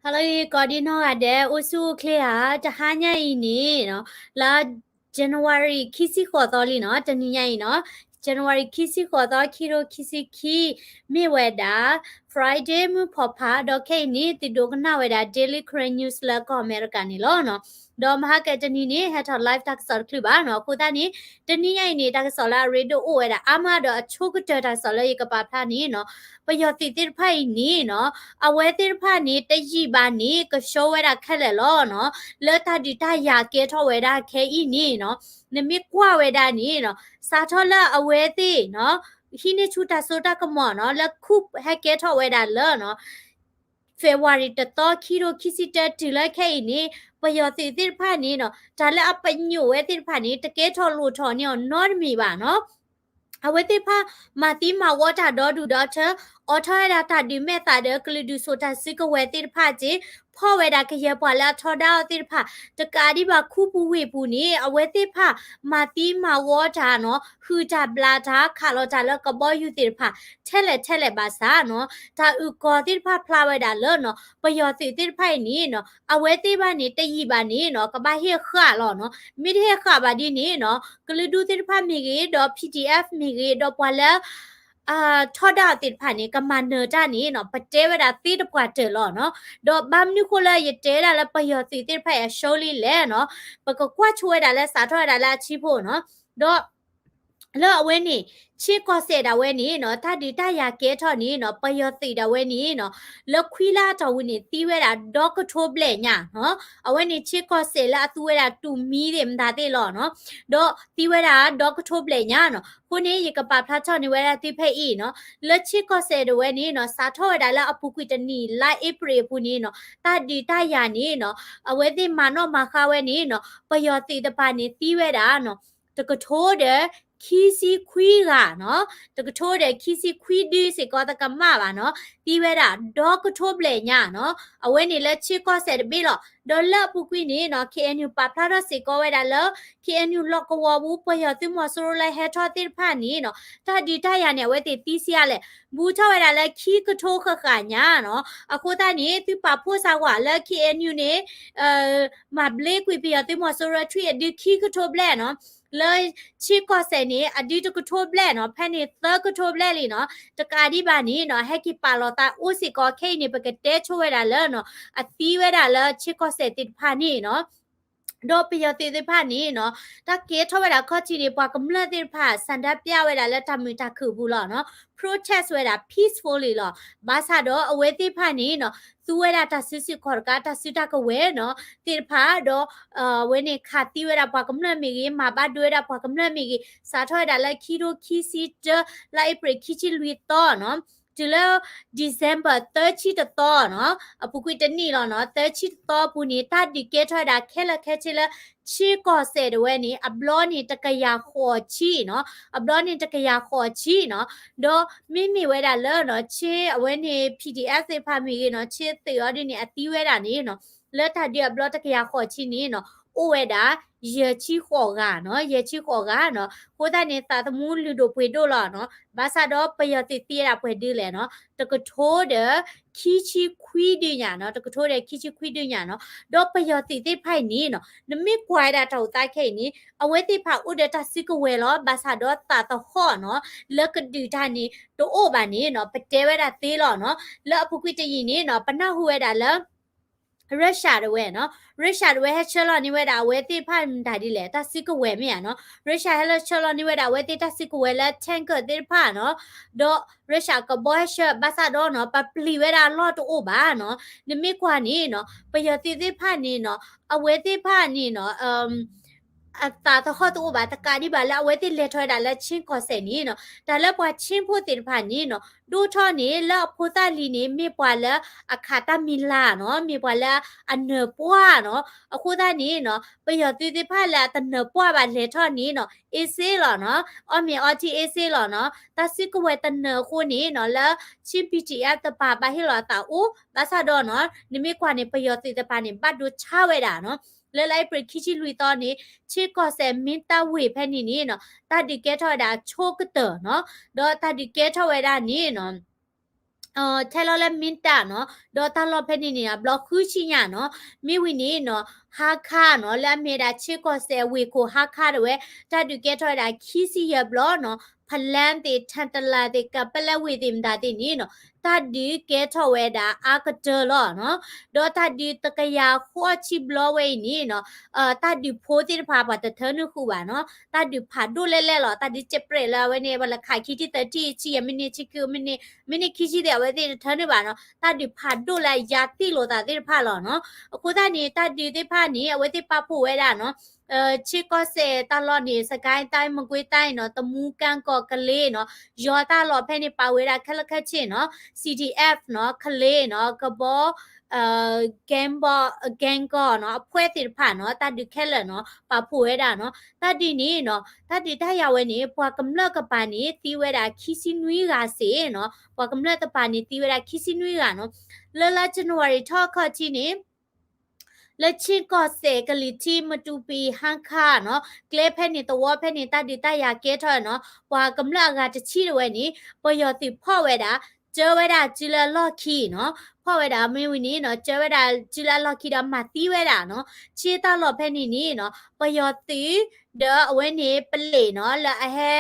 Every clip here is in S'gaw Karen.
ဟါလၢအဂ့ၤ ကိးဒံနီၢ်ဂၤဒဲး အိၣ်ဆူၣ်အိၣ်ချ့ဧါ. တဟါညါအံၤန့ၣ်နီၤ လါ January ခံဆံဃိးသီလံနီၤ, တနံၤညါအံၤနီၤ January ခံဆံဃိးသီ ခံကထိခံဆံခံ မ့ၢ်ဝဲဒၣ် Friday မုၢ်ဖီဖး ဒီးခဲအံၤန့ၣ် သုဒိကနၣ်ဝဲဒၣ် Daily Karen News လၢကီၢ်အမဲရကၤန့ၣ်လီၤနီၤ. ဒီးမဟါကတနံၤန့ၣ် ဟဲထီၣ် live တၢ်ကစီၣ်တချုးဘၣ်နီၤ. အဃိသတးန့ၣ် တနံၤညါအံၤန့ၣ် တၢ်ကစီၣ်လၢအရ့ဒိၣ်အိၣ်ဝဲဒၣ်အါမး ဒီးအဆိကတၢၢ်တၢ်ကစီၣ်လၢယကပာ်ဖျါန့ၣ်နီၤ ပယီၤသုးသ့ၣ်တဖၣ်အံၤန့ၣ်နီၤ အဝဲသ့ၣ်တဖၣ်န့ၣ် တယံာ်ဘၣ်န့ၣ် ကဆှီဝဲဒၣ်ခဲလၢာ်လီၤနီၤ. လၢတၢ်ဒုးတၢ်ယၤကဲထီၣ်ဝဲဒၣ်ခဲအံၤန့ၣ်နီၤ နမ့ၢ်ကွၢ်ဝဲဒၣ်န့ၣ်နီၤ စးထီၣ်လၢအဝဲသ့ၣ်နီၤ ဟံးန့ၢ်ဆူၣ်တၢ်စိတၢ်ကမီၤနီၤ လၢ coup ဟဲကဲထီၣ်ဝဲဒၣ်လၢနီၤ February တသီ ခံကထိခံဆံတၢ တုၤလၢခဲအံၤန့ၣ် ပယီၤသုးသ့ၣ်တဖၣ်န့ၣ်နီၤ တၢ်လၢအပညိၣ်ဝဲသ့ၣ်တဖၣ်န့ၣ် တကဲထီၣ်လိၣ်ထီၣ်န့ၢ်အီၤနီတမံၤဘၣ်နီၤ. အဝဲသ့ၣ်တဖၣ် မၤသံမၤဝီတၢ်ဒီဒူၣ်ဒီထၢ အိးထီၣ်ဝဲဒၣ်တၢ်ဒုးမဲာ်သးဒီး ကလုာ်ဒူၣ်စိာ်တၢ်စုကဝဲၤသ့ၣ်တဖၣ်စ့ၢ် ဖီၣ်ဝဲဒၣ်ကယဲၢ်ပှၤလၢအထီဒါအီၤသ့ၣ်တဖၣ် တကးဒံးဘၣ်ခူပူၤဝ့ၢ်ပူၤန့ၣ် အဝဲသ့ၣ်တဖၣ် မၤသံမၤဝီတၢ်နီၤ ဟုၣ်တၢ်ဘျးတၢ် ခးလီၤတၢ်လၢကဘီယူၤသ့ၣ်တဖၣ် ထဲလဲၣ်ထဲလဲၣ်ဘၣ်ဆၣ်နီၤ တၢ်အုၣ်ကီၤသ့ၣ်တဖၣ်ဖျါဝဲဒၣ်လၢနီၤ ပယီၤသုးသ့ၣ်တဖၣ်အံၤန့ၣ်နီၤ အဝဲသ့ၣ်တဖၣ်န့ၣ် တယံာ်ဘၣ်န့ၣ်နီၤ ကဘၣ်ဟ့ၣ်ဃာ်လီၤနီၤ. မ့ၢ်တဟ့ၣ်ဃာ်ဘၣ်ဒ်န့ၣ်နီၤ ကလုာ်ဒူၣ်သ့ၣ်တဖၣ်မ့ၢ်ဂ့ၤ ဒီး P D F မ့ၢ်ဂ့ၤ ဒီးပှၤလၢ ထီဒါအီၤသ့ၣ်တဖၣ်န့ၣ် ကမၤနၢၤတၢ်န့ၣ်နီၤ ပတဲဝဲဒၣ်သ့တပှၢ်တၢၢ်လီၤနီၤ. ဒီးဘၣ်မနုၤဃိလၢယတဲဒၣ်လၢပယီၤသုးသ့ၣ်တဖၣ်အံၤအဆှီလံလဲၣ်နီၤ ပကကွၢ်ဆိဝဲဒၣ်လၢစးထီၣ်ဝဲဒၣ်လၢအဆံးဖိနီၤ ဒီး လၢအဝဲန့ၣ် ဆ့ကီၢ်စဲၣ်ဒၣ်ဝဲန့ၣ်နီၤ တၢ်ဒုးတၢ်ယၤကဲထီၣ်န့ၣ်နီၤ ပယီၤသုးဒၣ်ဝဲန့ၣ်နီၤ လၢခွံလါအတီၢ်ပူၤန့ၣ် သံဝဲဒၣ်ဒီကထိဘျဲၣ်ညါနီၤ. အဝဲန့ၣ်ဆ့ကီၢ်စဲၣ်လၢအသူဝဲဒၣ်တူၢ်မံၤသ့ၣ် မတၤသ့ၣ်လီၤနီၤ. ဒီးသံဝဲဒၣ်ဒီကထိဘျဲၣ်ညါနီၤ. အဃိန့ၣ် ယကပာ်ဖျါထီၣ်န့ၢ်ဝဲဒၣ်သုဖဲအံၤနီၤ လၢဆ့ကီၢ်စဲၣ်ဒၣ်ဝဲန့ၣ်နီၤ စးထီၣ်ဝဲဒၣ်လၢအပူၤကွံာ်တနံၣ် လါအ့ဖြ့ၣ်အပူၤန့ၣ်နီၤ တၢ်ဒုးတၢ်ယၤန့ၣ်နီၤ အဝဲသ့ၣ်မၤနီၣ်မၤဃါဝဲန့ၣ်နီၤ ပယီၤသုးတပၤန့ၣ်သံဝဲဒၣ်နီၤ တကထိဒီး ခံဆံခွံဂၤနီၤ, တကထိဒီး ခံဆံခွံဒုစ့ၢ်ကီးတကမၣ်ဘၣ်နီၤ, သံဝဲဒၣ်ဒီကထိဘျဲၣ်ညါနီၤ, အဝဲန့ၣ်လၢဆ့ကီၢ်စဲၣ်တဘ့ၣ်လီၤ. ဒီးလၢအပူၤကွံာ်န့ၣ်နီၤ K N U ပာ်ဖျါထီၣ်စ့ၢ်ကီးဝဲဒၣ်လၢ K N U လီၢ်ကဝီၤပူၤ ပယီၤသုးမီၤစိရိၤလၢဟဲထီၣ်သ့ၣ်တဖၣ်န့ၣ်နီၤ တၢ်ဒုးတၢ်ယၤန့ၣ် အဝဲသ့ၣ်သံဆံးအါလဲၣ်, ဘူးထီၣ်ဝဲဒၣ်လၢခံကထိဃၣ်ဃၣ်ညါနီၤ, အဃိသတးန့ၣ် သုပာ်ဖှိၣ်စၢ်ကွၢ်လၢ K N U န့ၣ် မၤဘျ့ကွံာ်ပယီၤသုးမီၤစိရိၤထွံၣ်အဒုခံကထိဘျဲၣ်နီၤ, လၢဆ့ကီၢ်စဲၣ်န့ၣ် အဒုတကထိဘျဲၣ်နီၤ, ဖဲန့ၣ်သၢကထိဘျဲၣ်လံနီၤ, တကးဒံးဘၣ်န့ၣ်နီၤ ဟဲက့ၤပာ်လီၤသးအိၣ်စ့ၢ်ကီး ခဲအံၤန့ၣ် ပကတဲဆိဝဲဒၣ်လၢနီၤ အသံဝဲဒၣ်လၢဆ့ကီၢ်စဲၣ်သ့ၣ်တဖၣ်န့ၣ်နီၤ ဒီးပယီၤသုးသ့ၣ်တဖၣ်န့ၣ်နီၤ တၢ်ကဲထီၣ်ဝဲဒၣ်ခီၣ်ထံးန့ၣ် ပှၤကမျၢၢ်သ့ၣ်တဖၣ် ဆန္ဒပြဝဲဒၣ်လၢတၢ်မုာ်တၢ်ခုၣ်အပူၤလီၤနီၤ, protest ဝဲဒၣ် peacefully လီၤ. ဘၣ်ဆၣ်ဒီးအဝဲသ့ၣ်တဖၣ်န့ၣ်နီၤ သူဝဲဒၣ်တၢ်စုဆူၣ်ခီၣ်တကး တၢ်စုတၢ်ကဝဲၤနီၤ သ့ၣ်တဖၣ်ဒီး အဝဲန့ၣ်ခးသံဝဲဒၣ်ပှၤကမျၢၢ်မ့ၢ်ဂ့ၤ မၤဘၣ်ဒိဝဲဒၣ်ပှၤကမျၢၢ်မ့ၢ်ဂ့ၤ စးထီၣ်ဝဲဒၣ်လၢခံကထိခံဆံတၢ လါအ့ဖြ့ၣ်ခံဆံလွံၢ်သီနီၤ တုၤလၢ December သၢဆံတသီနီၤ အပူၤကွံာ်တနံၣ်လီၤနီၤ, သၢဆံတသီအပူၤန့ၣ် တၢ်ဒုးကဲထီၣ်ဝဲဒၣ်ခဲလၢာ်ခဲဆ့လၢ ဆ့ကီၢ်စဲၣ်ဒၣ်ဝဲန့ၣ် အဘျီန့ၣ်တကယၤဃိးဆံနီၤ, အဘျီန့ၣ်တကယၤဃိးဆံနီၤ, ဒီးမ့မ့ၢ်ဝဲဒၣ်လၢနီၤ ဆ့အဝဲန့ၣ် P D F သ့ၣ်တဖၣ်မ့ၢ်ဂ့ၤနီၤ ဆ့သုးအီၤဒ်န့ၣ် အသံဝဲဒၣ်န့ၣ်နီၤ လၢတၢ်ဒုးအဘျီတကယၤဃိးဆံန့ၣ်နီၤ အိၣ်ဝဲဒၣ် ယဲၢ်ဆံဃိးဂၤနီၤ, ယဲၢ်ဆံဃိးဂၤနီၤ, အဃိသတးန့ၣ် သးသမူလုၢ်ဒိၣ်ပှ့ၤဒိၣ်လီၤနီၤ, ဘၣ်ဆၣ်ဒီးပယီၤသုးသံဝဲဒၣ်ပှဲၤဒုလဲၣ်နီၤ, တကထိဒီး ခံဆံခွံဒုညါနီၤ, တကထိဒီးခံဆံခွံဒုညါနီၤ, ဒီးပယီၤသုးသ့ၣ်တဖၣ်အံၤန့ၣ်နီၤ နမ့ၢ်ကွၢ်ဝဲဒၣ်တၢ်အိၣ်သးခဲအံၤန့ၣ် အဝဲသ့ၣ်တဖၣ်အိၣ်ဒီးတၢ်စုကဝဲၤလီၤ, ဘၣ်ဆၣ်ဒီးသးသဟီၣ်နီၤ လၢကဒုးတၢ်န့ၣ် တအိၣ်ဘၣ်န့ၣ်နီၤ ပတဲဝဲဒၣ်သ့လီၤနီၤ, လၢအပူၤကွံာ်တယံာ်န့ၣ်နီၤ ပနၢ်ဟူဝဲဒၣ်လၢ Russia တဝဲနီၤ, Russia တဝဲဟဲဆှၢလီၤန့ၢ်ဝဲဒၣ်အဝဲသ့ၣ်တဖၣ်မတၤဒ်လဲၣ် တၢ်စုကဝဲၤမ့ၢ်ဧါနီၤ, Russia ဟဲလၢဆှၢလီၤန့ၢ်ဝဲဒၣ်အဝဲသ့ၣ်တၢ်စုကဝဲၤလၢ tanker သ့ၣ်တဖၣ်နီၤ, ဒီး Russia ကဘီဟဲဆှၢ ဘၣ်ဆၣ်ဒီးနီၤ ပပျံၤဝဲဒၣ်အလီၢ်တအိၣ်ဘၣ်နီၤ, နမ့ၢ်ကွၢ်န့ၣ်နီၤ ပယီၤသုးသ့ၣ်တဖၣ်န့ၣ်နီၤ အဝဲသ့ၣ်တဖၣ်န့ၣ်နီၤ အသးသဟီၣ်တအိၣ်ဘၣ် တကးဒံးဘၣ်လၢအဝဲသ့ၣ်လဲၤထီၣ်ဝဲဒၣ်လၢ Chin ကီၢ်စဲၣ်န့ၣ်နီၤ, တၢ်လၢပှၤ Chin ဖိသ့ၣ်တဖၣ်န့ၣ်နီၤ ဒိၣ်ထီၣ်န့ၣ် လၢအဖိသၣ်လံၤန့ၣ် မ့ၢ်ပှၤလၢအခးတၢ်မံၤလၢ်နီၤ, မ့ၢ်ပှၤလၢအနၢၤပှၢ်နီၤ, အဃိသတးန့ၣ်နီၤ ပယီၤသုးသ့ၣ်တဖၣ်လၢအတနၢၤပှၢ်ဘၣ်လဲၤထီၣ်န့ၣ်နီၤ အ့စ့လီၤနီၤ, အီၣ်မ့ၤအီထံအ့စ့လီၤနီၤ, တၢ်စုကဝဲၤတနၢၤအဃိန့ၣ်နီၤ လၢ Chin P D F တပၤဘၣ်ဟ့ၣ်လီၤအသးအိၣ်, ဘၣ်ဆၣ်ဒီးနီၤ နမ့ၢ်ကွၢ်န့ၣ် ပယီၤသုးတပၤန့ၣ် ဘၣ်ဒိဆါဝဲဒၣ်နီၤ လၢလါအ့ဖြ့ၣ်ခံဆံလွံၢ်သီန့ၣ် ဆ့ကီၢ်စဲၣ် မ့ၢ်တၢ်ဝ့ၢ်ဖဲန့ၣ်န့ၣ်နီၤ တၢ်ဒုးကဲထီၣ်ဝဲဒၣ်အဆိကတၢၢ်နီၤ, ဒီးတၢ်ဒုးကဲထီၣ်ဝဲဒၣ်န့ၣ်နီၤ ထဲလီၤလၢ မ့ၢ်တၢ်နီၤ, ဒီးတၢ်လီၢ်ဖဲန့ၣ်န့ၣ် အဘျီဃုဆံညါနီၤ, မ့ၢ်ဝံၤန့ၣ်နီၤ, ဟါခါနီၤ, လၢအမ့ၢ်ဝဲဒၣ် ဆ့ကီၢ်စဲၣ်ဝ့ၢ်ခိၣ်ဟါခါတဝဲ, တၢ်ဒုးကဲထီၣ်ဝဲဒၣ်ခံဆံယဲၢ်ဘျီနီၤ, ဖလၢၣ်သ့ၣ် ထၣ်တလၣ်သ့ၣ် ကပလၢဝ့ၢ်သ့ၣ်မတၤသ့ၣ်န့ၣ်နီၤ, တၢ်ဒုးကဲထီၣ်ဝဲဒၣ်အါကတၢၢ်လီၤနီၤ, ဒီးတၢ်ဒုးတကယၤဃိးဆံဘျီဝဲအံၤန့ၣ်နီၤ, တၢ်ဒုးဖိသ့ၣ်တဖၣ်ပှၤတထၢနုာ်ဃုာ်ဘၣ်နီၤ, တၢ်ဒုးဖးဒိၣ်လဲၣ်လဲၣ်လီၤ, တၢ်ဒုးစဲးပြဲးလၢအဝဲန့ၣ် ပှၤလၢခးခံထံၣ်သၢထံၣ်ဆံယဲၢ်မံးနံးဆံခံမံးနံး မ့ၢ်န့ၢ်ခံဆံသ့ၣ် အဝဲသ့ၣ်တထၢန့ၢ်ဘၣ်နီၤ, တၢ်ဒုးဖးဒိၣ်လၢအယၤသံၣ်လိာ်သးသ့ၣ်တဖၣ်လီၤနီၤ. အဃိသတးန့ၣ် တၢ်ဒုးသ့ၣ်တဖၣ်န့ၣ် အဝဲသ့ၣ်ပာ်ဖှိၣ်ဝဲဒၣ်နီၤ, ဆ့ကီၢ်စဲၣ်တၢ်လီၢ်န့ၣ် စကဲတၢ် မကွ့တၢ်နီၤ, တမူ ကၣ်ကီၢ် ကလ့နီၤ, ယီၤတၢ်လီၢ်ဖဲန့ၣ် ပာ်ဝဲဒၣ်ခဲလၢာ်ခဲဆ့နီၤ, C D F နီၤ, ကလ့နီၤ, ကဘီ ကၣ်ကီၢ်, ကၣ်ကီၢ်နီၤ, အဖှဲၣ်သ့ၣ်တဖၣ်နီၤ, တၢ်ဒုးခဲလၢာ်နီၤ, ပာ်ဖှိၣ်ဝဲဒၣ်နီၤ. တၢ်ဒုးန့ၣ်နီၤ, တၢ်ဒုးတၢ်ယၤဝဲန့ၣ် ပှၤကမျၢၢ်ကပၤန့ၣ် သံဝဲဒၣ်ခံဆံနွံဂၤစ့ၢ်နီၤ, ပှၤကမျၢၢ်တပၤန့ၣ် သံဝဲဒၣ်ခံဆံနွံဂၤနီၤ. လၢလါ January ထီၣ်အခီၣ်ထံးန့ၣ် လၢဆ့ကီၢ်စဲၣ် ကလံၤထံး မတူပီ ဟါခါနီၤ, ကျဲဖဲန့ၣ် သဝီဖဲန့ၣ် တၢ်ဒုးတၢ်ယၤကဲထီၣ်နီၤ, ပှၤကမျၢၢ်အဂၤတဆံတဝဲန့ၣ် ပယီၤသုးဖီၣ်ဝဲဒၣ် ကၢဝဲဒၣ်စုလၢအလီၢ်ခံနီၤ, ဖီၣ်ဝဲဒၣ်မ့ၢ်ဝံၤန့ၣ်နီၤ, ကၢဝဲဒၣ်စုလၢအလီၢ်ခံဒီး မၤသံဝဲဒၣ်နီၤ. ဆ့တၢ်လီၢ်ဖဲန့ၣ်န့ၣ်နီၤ, ပယီၤသုး ဒီးအဝဲန့ၣ် ပလံးနီၤ, လၢအဟဲ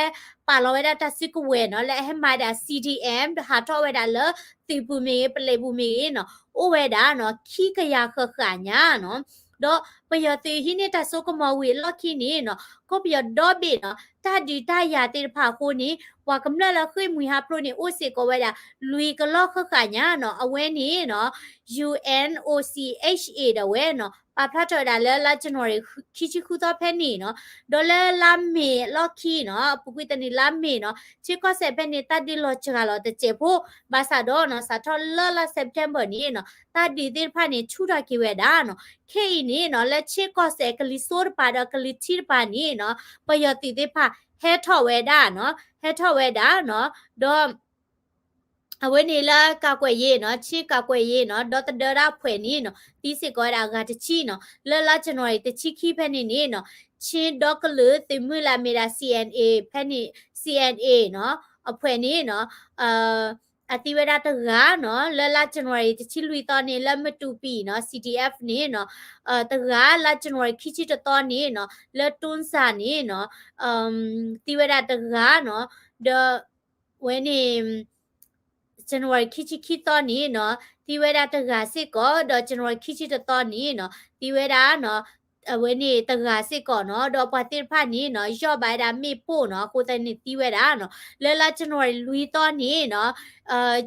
ပာ်လီၤဝဲဒၣ်တၢ်စုကဝဲၤနီၤ, လၢအဟဲမၤဒၣ် C D M ဒီးဟးထီၣ်ဝဲဒၣ်လၢ သုးပူၤမ့ၢ်ဂ့ၤ ပလံးပူၤမ့ၢ်ဂ့ၤနီၤ, အိၣ်ဝဲဒၣ်နီၤ ခံကယၤဃၣ်ဃၣ်ညါနီၤ. ဒီးပယီၤသုးဟံးန့ၢ်တၢ်စိကမီၤဝံၤအလီၢ်ခံန့ၣ်နီၤ, ကီၢ်ပယီၤဒီဘ့ၣ်နီၤ, တၢ်ဒုးတၢ်ယၤသ့ၣ်တဖၣ်အဃိန့ၣ် ပှၤကမျၢၢ်လၢဃ့ၢ်မှံဟးဖျိးန့ၣ် အိၣ်စ့ၢ်ကီးဝဲဒၣ် လွံၢ်ကလီၢ်ဃၣ်ဃၣ်ညါနီၤ. အဝဲန့ၣ်နီၤ U N O C H A ဒီးဝဲနီၤ, ပာ်ဖျါထီၣ်ဝဲဒၣ်လၢလါ January ခံဆံဃုသီဖဲန့ၣ်နီၤ. ဒီးလၢလါမ့ၤအလီၢ်ခံနီၤ, အပူၤကွံာ်တနံၤလါမ့ၤနီၤ, ဆ့ကီၢ်စဲၣ်ဖဲန့ၣ် တၢ်ဒုးလီၤစှၤလီၤတစဲးဖိ, ဘၣ်ဆၣ်ဒီးနီၤ စးထီၣ်လၢလါ September န့ၣ်နီၤ, တၢ်ဒုးသ့ၣ်တဖၣ်န့ၣ် ဆူၣ်ထီၣ်က့ၤဝဲဒၣ်နီၤ. ခဲအံၤန့ၣ်နီၤ, လၢဆ့ကီၢ်စဲၣ် ကလံၤစိးတပၤဒီးကလံၤထံးတပၤန့ၣ်နီၤ, ပယီၤသုးသ့ၣ်တဖၣ် ဟဲထီၣ်ဝဲဒၣ်နီၤ, ဟဲထီၣ်ဝဲဒၣ်နီၤ, ဒီး အဝဲန့ၣ်လၢကးကွဲးယ့ၤနီၤ, ဆ့ကးကွဲးယ့ၤနီၤ, ဒီသဒၢတၢ်အဖှဲးန့ၣ်နီၤ, သံစ့ၢ်ကီးဝဲဒၣ်အဂၤတဆံနီၤ. လၢလါ January တဆံခံဖဲန့ၣ်န့ၣ်နီၤ, ဆ့ဒီကလုာ်သုးမုၢ်လၢအမ့ၢ်ဒၣ် C N A ဖဲန့ၣ် C N A နီၤ, အဖှဲးန့ၣ်နီၤ, အသံဝဲဒၣ်တဂၤနီၤ, လၢလါ January တဆံလွံၢ်သီန့ၣ် လၢမတူပံနီၤ, C D F န့ၣ်နီၤ, တဂၤ, လါ January ခံဆံတသီန့ၣ်နီၤ, လၢတူၢ်စၣ်န့ၣ်နီၤ, သံဝဲဒၣ်တဂၤနီၤ, ဒီး ဝဲန့ၣ် January ခံဆံခံသီန့ၣ်နီၤ, သံဝဲဒၣ်တဂၤစ့ၢ်ကီး, ဒီး January ခံဆံတသီန့ၣ်နီၤ, သံဝဲဒၣ်နီၤ, အဝဲန့ၣ်တဂၤစ့ၢ်ကီးနီၤ, ဒီးပှၤသ့ၣ်တဖၣ်န့ၣ်နီၤ, ယီၣ်ဘၣ်ဝဲဒၣ်မ့ၣ်ပိၢ်နီၤ, အဃိသတးန့ၣ်သံဝဲဒၣ်နီၤ. လၢလါ January လွံၢ်သီန့ၣ်နီၤ,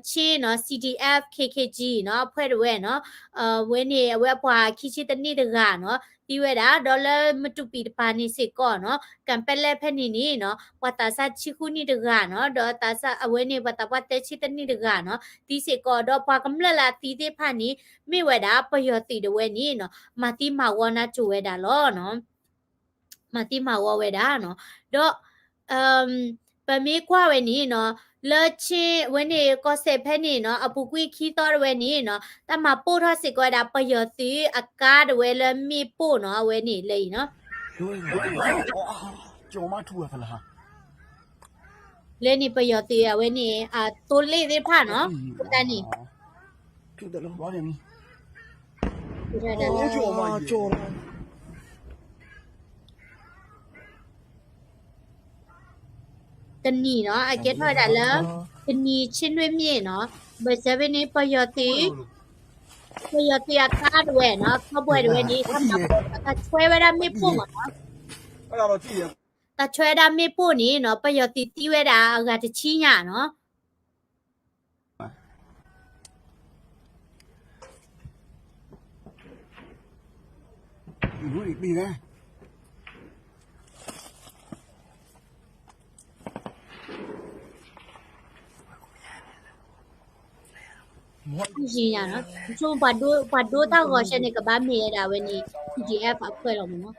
ဆ့နီၤ, C D F K K G နီၤ, အဖှဲးတဝဲနီၤ, ဝဲန့ၣ် အဝဲပှၤခံဆံတနံၣ်တဂၤနီၤ, သံဝဲဒၣ်, ဒီးလၢမတူပံတပၤန့ၣ်စ့ၢ်ကီးနီၤ, ကၣ်ပဲလဲၣ်ဖဲန့ၣ်န့ၣ်နီၤ, ပှၤသးစၢ်ဆံဃုနံၣ်တဂၤနီၤ, ဒီးသးစၢ်အဝဲန့ၣ် ပှၤသးပှၢ်သၢဆံတနံၣ်တဂၤနီၤ, သံစ့ၢ်ကီး, ဒီးပှၤကမျၢၢ်လၢအသံသ့ၣ်တဖၣ်န့ၣ် မ့ၢ်ဝဲဒၣ်ပယီၤသုးတဝဲန့ၣ်နီၤ, မၤသံမၤဝီနါစိၤဝဲဒၣ်လီၤနီၤ. မၤသံမၤဝီဝဲဒၣ်နီၤ. ဒီး ပမ့ၢ်ကွၢ်ဝဲန့ၣ်နီၤ, လၢဆ့ဝဲန့ၣ် ကီၢ်စဲၣ်ဖဲန့ၣ်နီၤ, အပူၤကွံာ်ခံသီတဝဲန့ၣ်နီၤ, တၢ်မၤပိၢ်ထီၣ်စ့ၢ်ကီးဝဲဒၣ် ပယီၤသုးအကါတဝဲလၢမ့ၣ်ပိၢ်နီၤ, အဝဲန့ၣ်လၢအံၤနီၤ. လၢန့ၣ်ပယီၤသုးအဝဲန့ၣ် အသိလ့ၣ်သ့ၣ်တဖၣ်နီၤ, တၢ်န့ၣ် တနံၤနီၤ, အကဲထီၣ်ဝဲဒၣ်လၢ တနံၤဆ့လွ့ၣ်မ့ၣ်နီၤ, ဘၣ်ဆၣ်ဖဲန့ၣ် ပယီၤသုး, ပယီၤသုးအကါတဝဲနီၤ, ကီၢ်ဘွဲၣ်တဝဲန့ၣ် တၢ်မၤပိၢ် တၢ်ဆွဲဝဲဒၣ်မ့ၣ်ပိၢ်မးနီၤ, တၢ်ဆွဲဝဲဒၣ်မ့ၣ်ပိၢ်န့ၣ်နီၤ, ပယီၤသုးသံဝဲဒၣ်အဂၤတဆံညါနီၤ. ပှၤဒိတၢ်ဂီၤဆဲန့ၣ် ကဘၣ်မ့ၢ်ဝဲဒၣ်ဝဲန့ၣ် P D F အဖှဲးလီၤမးနီၤ.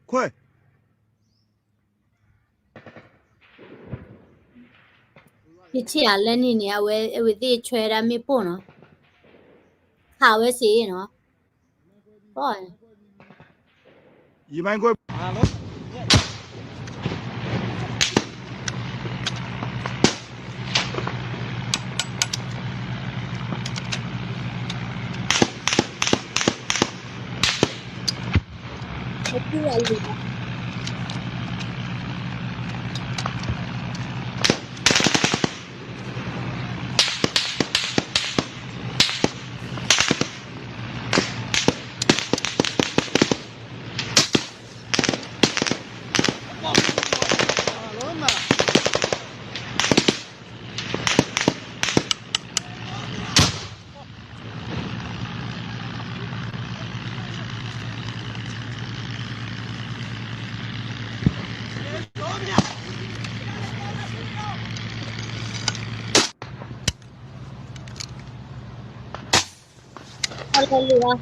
ခွဲး ယထံၣ်အလၢန့ၣ်န့ၣ် အဝဲ အဝဲသ့ၣ်ဆွဲဒၣ်မ့ၣ်ပိၢ်နီၤ. ခးဝဲစ့ၢ်နီၤ, ယမၤကွၢ် Hallelujah.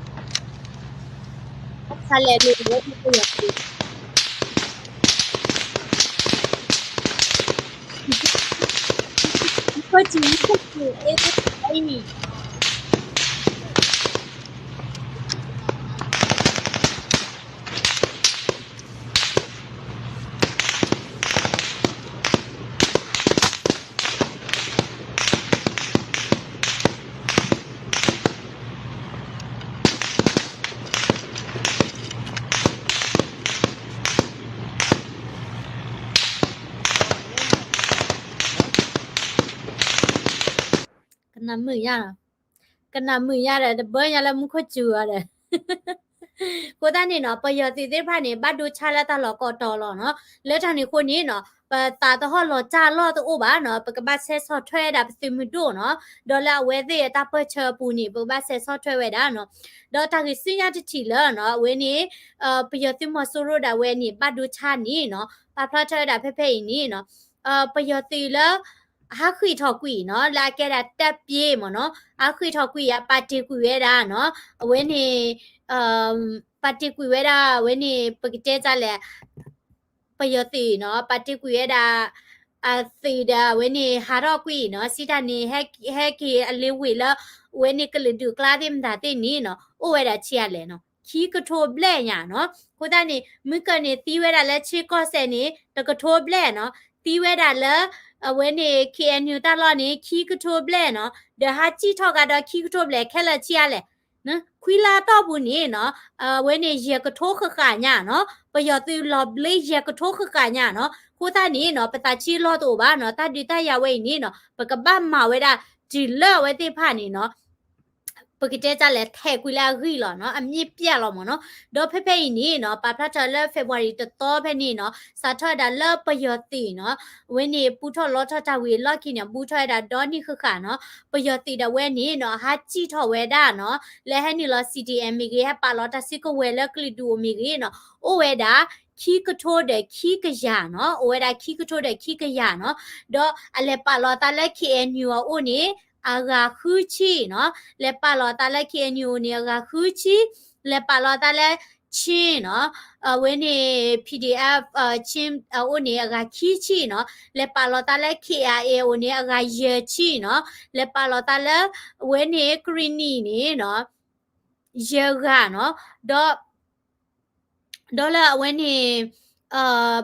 Hallelujah.ကနၣ်မုာ်ညါ, ကနၣ်မုာ်ညါဒီး တဘၣ်ညါလၢမူခိၣ်စူၤအီၤဒီး အဃိသတးန့ၣ်နီၤ ပယီၤသုးသ့ၣ်တဖၣ်န့ၣ် ဘၣ်ဒိဆါလၢတၢ်လီၢ်ကိးတီၤလီၤနီၤ. လၢတၢ်န့ၣ်အဃိန့ၣ်နီၤ ပသးသဟီၣ်လီၤတၢ်လီၢ်တအိၣ်ဘၣ်နီၤ, ပကဘၣ်ဆဲးဆီၣ်ထွဲဝဲဒၣ်ပသုးမုၢ်ဒိၣ်နီၤ, ဒီးလၢအဝဲသ့ၣ်အတၢ်ပၢၢ်ဆၢအပူၤန့ၣ် ပကဘၣ်ဆဲးဆီၣ်ထွဲဝဲဒၣ်နီၤ. ဒီးတၢ်ဂ့ၢ်ဆူညါတထံၣ်လၢနီၤ အဝဲန့ၣ် ပယီၤသုးမီၤစိရိၤဒၣ်ဝဲန့ၣ် ဘၣ်ဒိဆါန့ၣ်နီၤ ပာ်ဖျါထီၣ်ဝဲဒၣ်ဖဲဖဲအံၤန့ၣ်နီၤ ပယီၤသုးလၢ အဟးဃ့ၢ်ထီၣ်ကွံာ်နီၤ လၢအကဲဒၣ်တပ်ပြေးမ့ၢ်နီၤ, အဟးဃ့ၢ်ထီၣ်ကွံာ် အပာ်တ့ၢ်ကွံာ်ဝဲဒၣ်နီၤ, အဝဲန့ၣ် ပာ်တ့ၢ်ကွံာ်ဝဲဒၣ် အဝဲန့ၣ် ပကတဲဒ်လဲၣ် ပယီၤသုးနီၤ ပာ်တ့ၢ်ကွံာ်ဝဲဒၣ် အသုးဒီးအဝဲန့ၣ် ဟးထီၣ်ကွံာ်နီၤ, စံးတၢ်န့ၣ် ဟဲက့ၤအလ့ဝ့ၢ်လၢ အဝဲန့ၣ်ကလုာ်ဒူၣ်ကျါသ့ၣ်မတၤသ့ၣ်န့ၣ်နီၤ အိၣ်ဝဲဒၣ်ဆံးအါလဲၣ်နီၤ, ခံကထိဘျဲၣ်ညါနီၤ. အဃိသတးန့ၣ် မုၢ်ကၢၢ်န့ၣ်သံဝဲဒၣ်လၢဆ့ကီၢ်စဲၣ်န့ၣ် တကထိဘျဲၣ်နီၤ, သံဝဲဒၣ်လၢ အဝဲန့ၣ် K N U တၢ်လီၢ်န့ၣ် ခံကထိဘျဲၣ်နီၤ, ဒီးဟးစံၣ်ထီၣ်ကဒီးခံကထိဘျဲၣ်ခဲလၢာ်ဆံးအါလဲၣ် ခွံလါတီၢ်ပူၤန့ၣ်နီၤ အဝဲန့ၣ်ယဲၢ်ကထိဃၣ်ဃၣ်ညါနီၤ, ပယီၤသုးလီၤဘျ့ယဲၢ်ကထိဃၣ်ဃၣ်ညါနီၤ. အဃိသတးန့ၣ်နီၤ ပသးဆံးလီၢ်တအိၣ်ဘၣ်နီၤ, တၢ်ဒုးတၢ်ယၤဝဲအံၤန့ၣ်နီၤ ပကဘၣ်မၤဝဲဒၣ် တုၤလၢအဝဲသ့ၣ်တဖၣ်န့ၣ်နီၤ ပကတဲဒ်လဲၣ် ထဲးကွံာ်လၢအဂံၢ်လီၤနီၤ, အမြင့်ပြတ်လီၤမ့ၢ်နီၤ. ဒီးဖဲဖဲအံၤန့ၣ်နီၤ ပာ်ဖျါထီၣ်လၢ February တသီဖဲန့ၣ်နီၤ စးထီၣ်ဝဲဒၣ်လၢပယီၤသုးနီၤ အဝဲန့ၣ်ပူထီၣ်လီထီၣ်တၢ်ဝံၤအလီၢ်ခံန့ၣ် အဘူးထီၣ်ဝဲဒၣ်ဒီနံၣ်ဃၣ်ဃၣ်နီၤ, ပယီၤသုးဒၣ်ဝဲန့ၣ်နီၤ ဟးစံၣ်ထီၣ်ဝဲဒၣ်နီၤ လၢဟဲနုာ်လီၤ C D M မ့ၢ်ဂ့ၤ ဟဲပာ်လီၤတၢ်စုကဝဲၤလၢကလုာ်ဒူၣ်အိၣ်မ့ၢ်ဂ့ၤနီၤ အိၣ်ဝဲဒၣ် ခံကထိဒီးခံကယၤနီၤ, အိၣ်ဝဲဒၣ်ခံကထိဒီးခံကယၤနီၤ. ဒီးအလဲၤပာ်လီၤသးလၢ K N U အအိၣ်န့ၣ် အဂၤဃုဆံနီၤ, လဲၤပာ်လီၤသးလၢ K N U န့ၣ် အဂၤဃုဆံ, လဲၤပာ်လီၤသးလၢ Chin နီၤ, အဝဲန့ၣ် P D F Chin အအိၣ်န့ၣ် အဂၤခံဆံနီၤ, လဲၤပာ်လီၤသးလၢ K I A အအိၣ်န့ၣ် အဂၤယဲၢ်ဆံနီၤ, လဲၤပာ်လီၤသးလၢ အဝဲန့ၣ် ကရံၣ်နံၣ်န့ၣ်နီၤ ယဲၢ်ဂၤနီၤ, ဒီး ဒီးလၢအဝဲန့ၣ်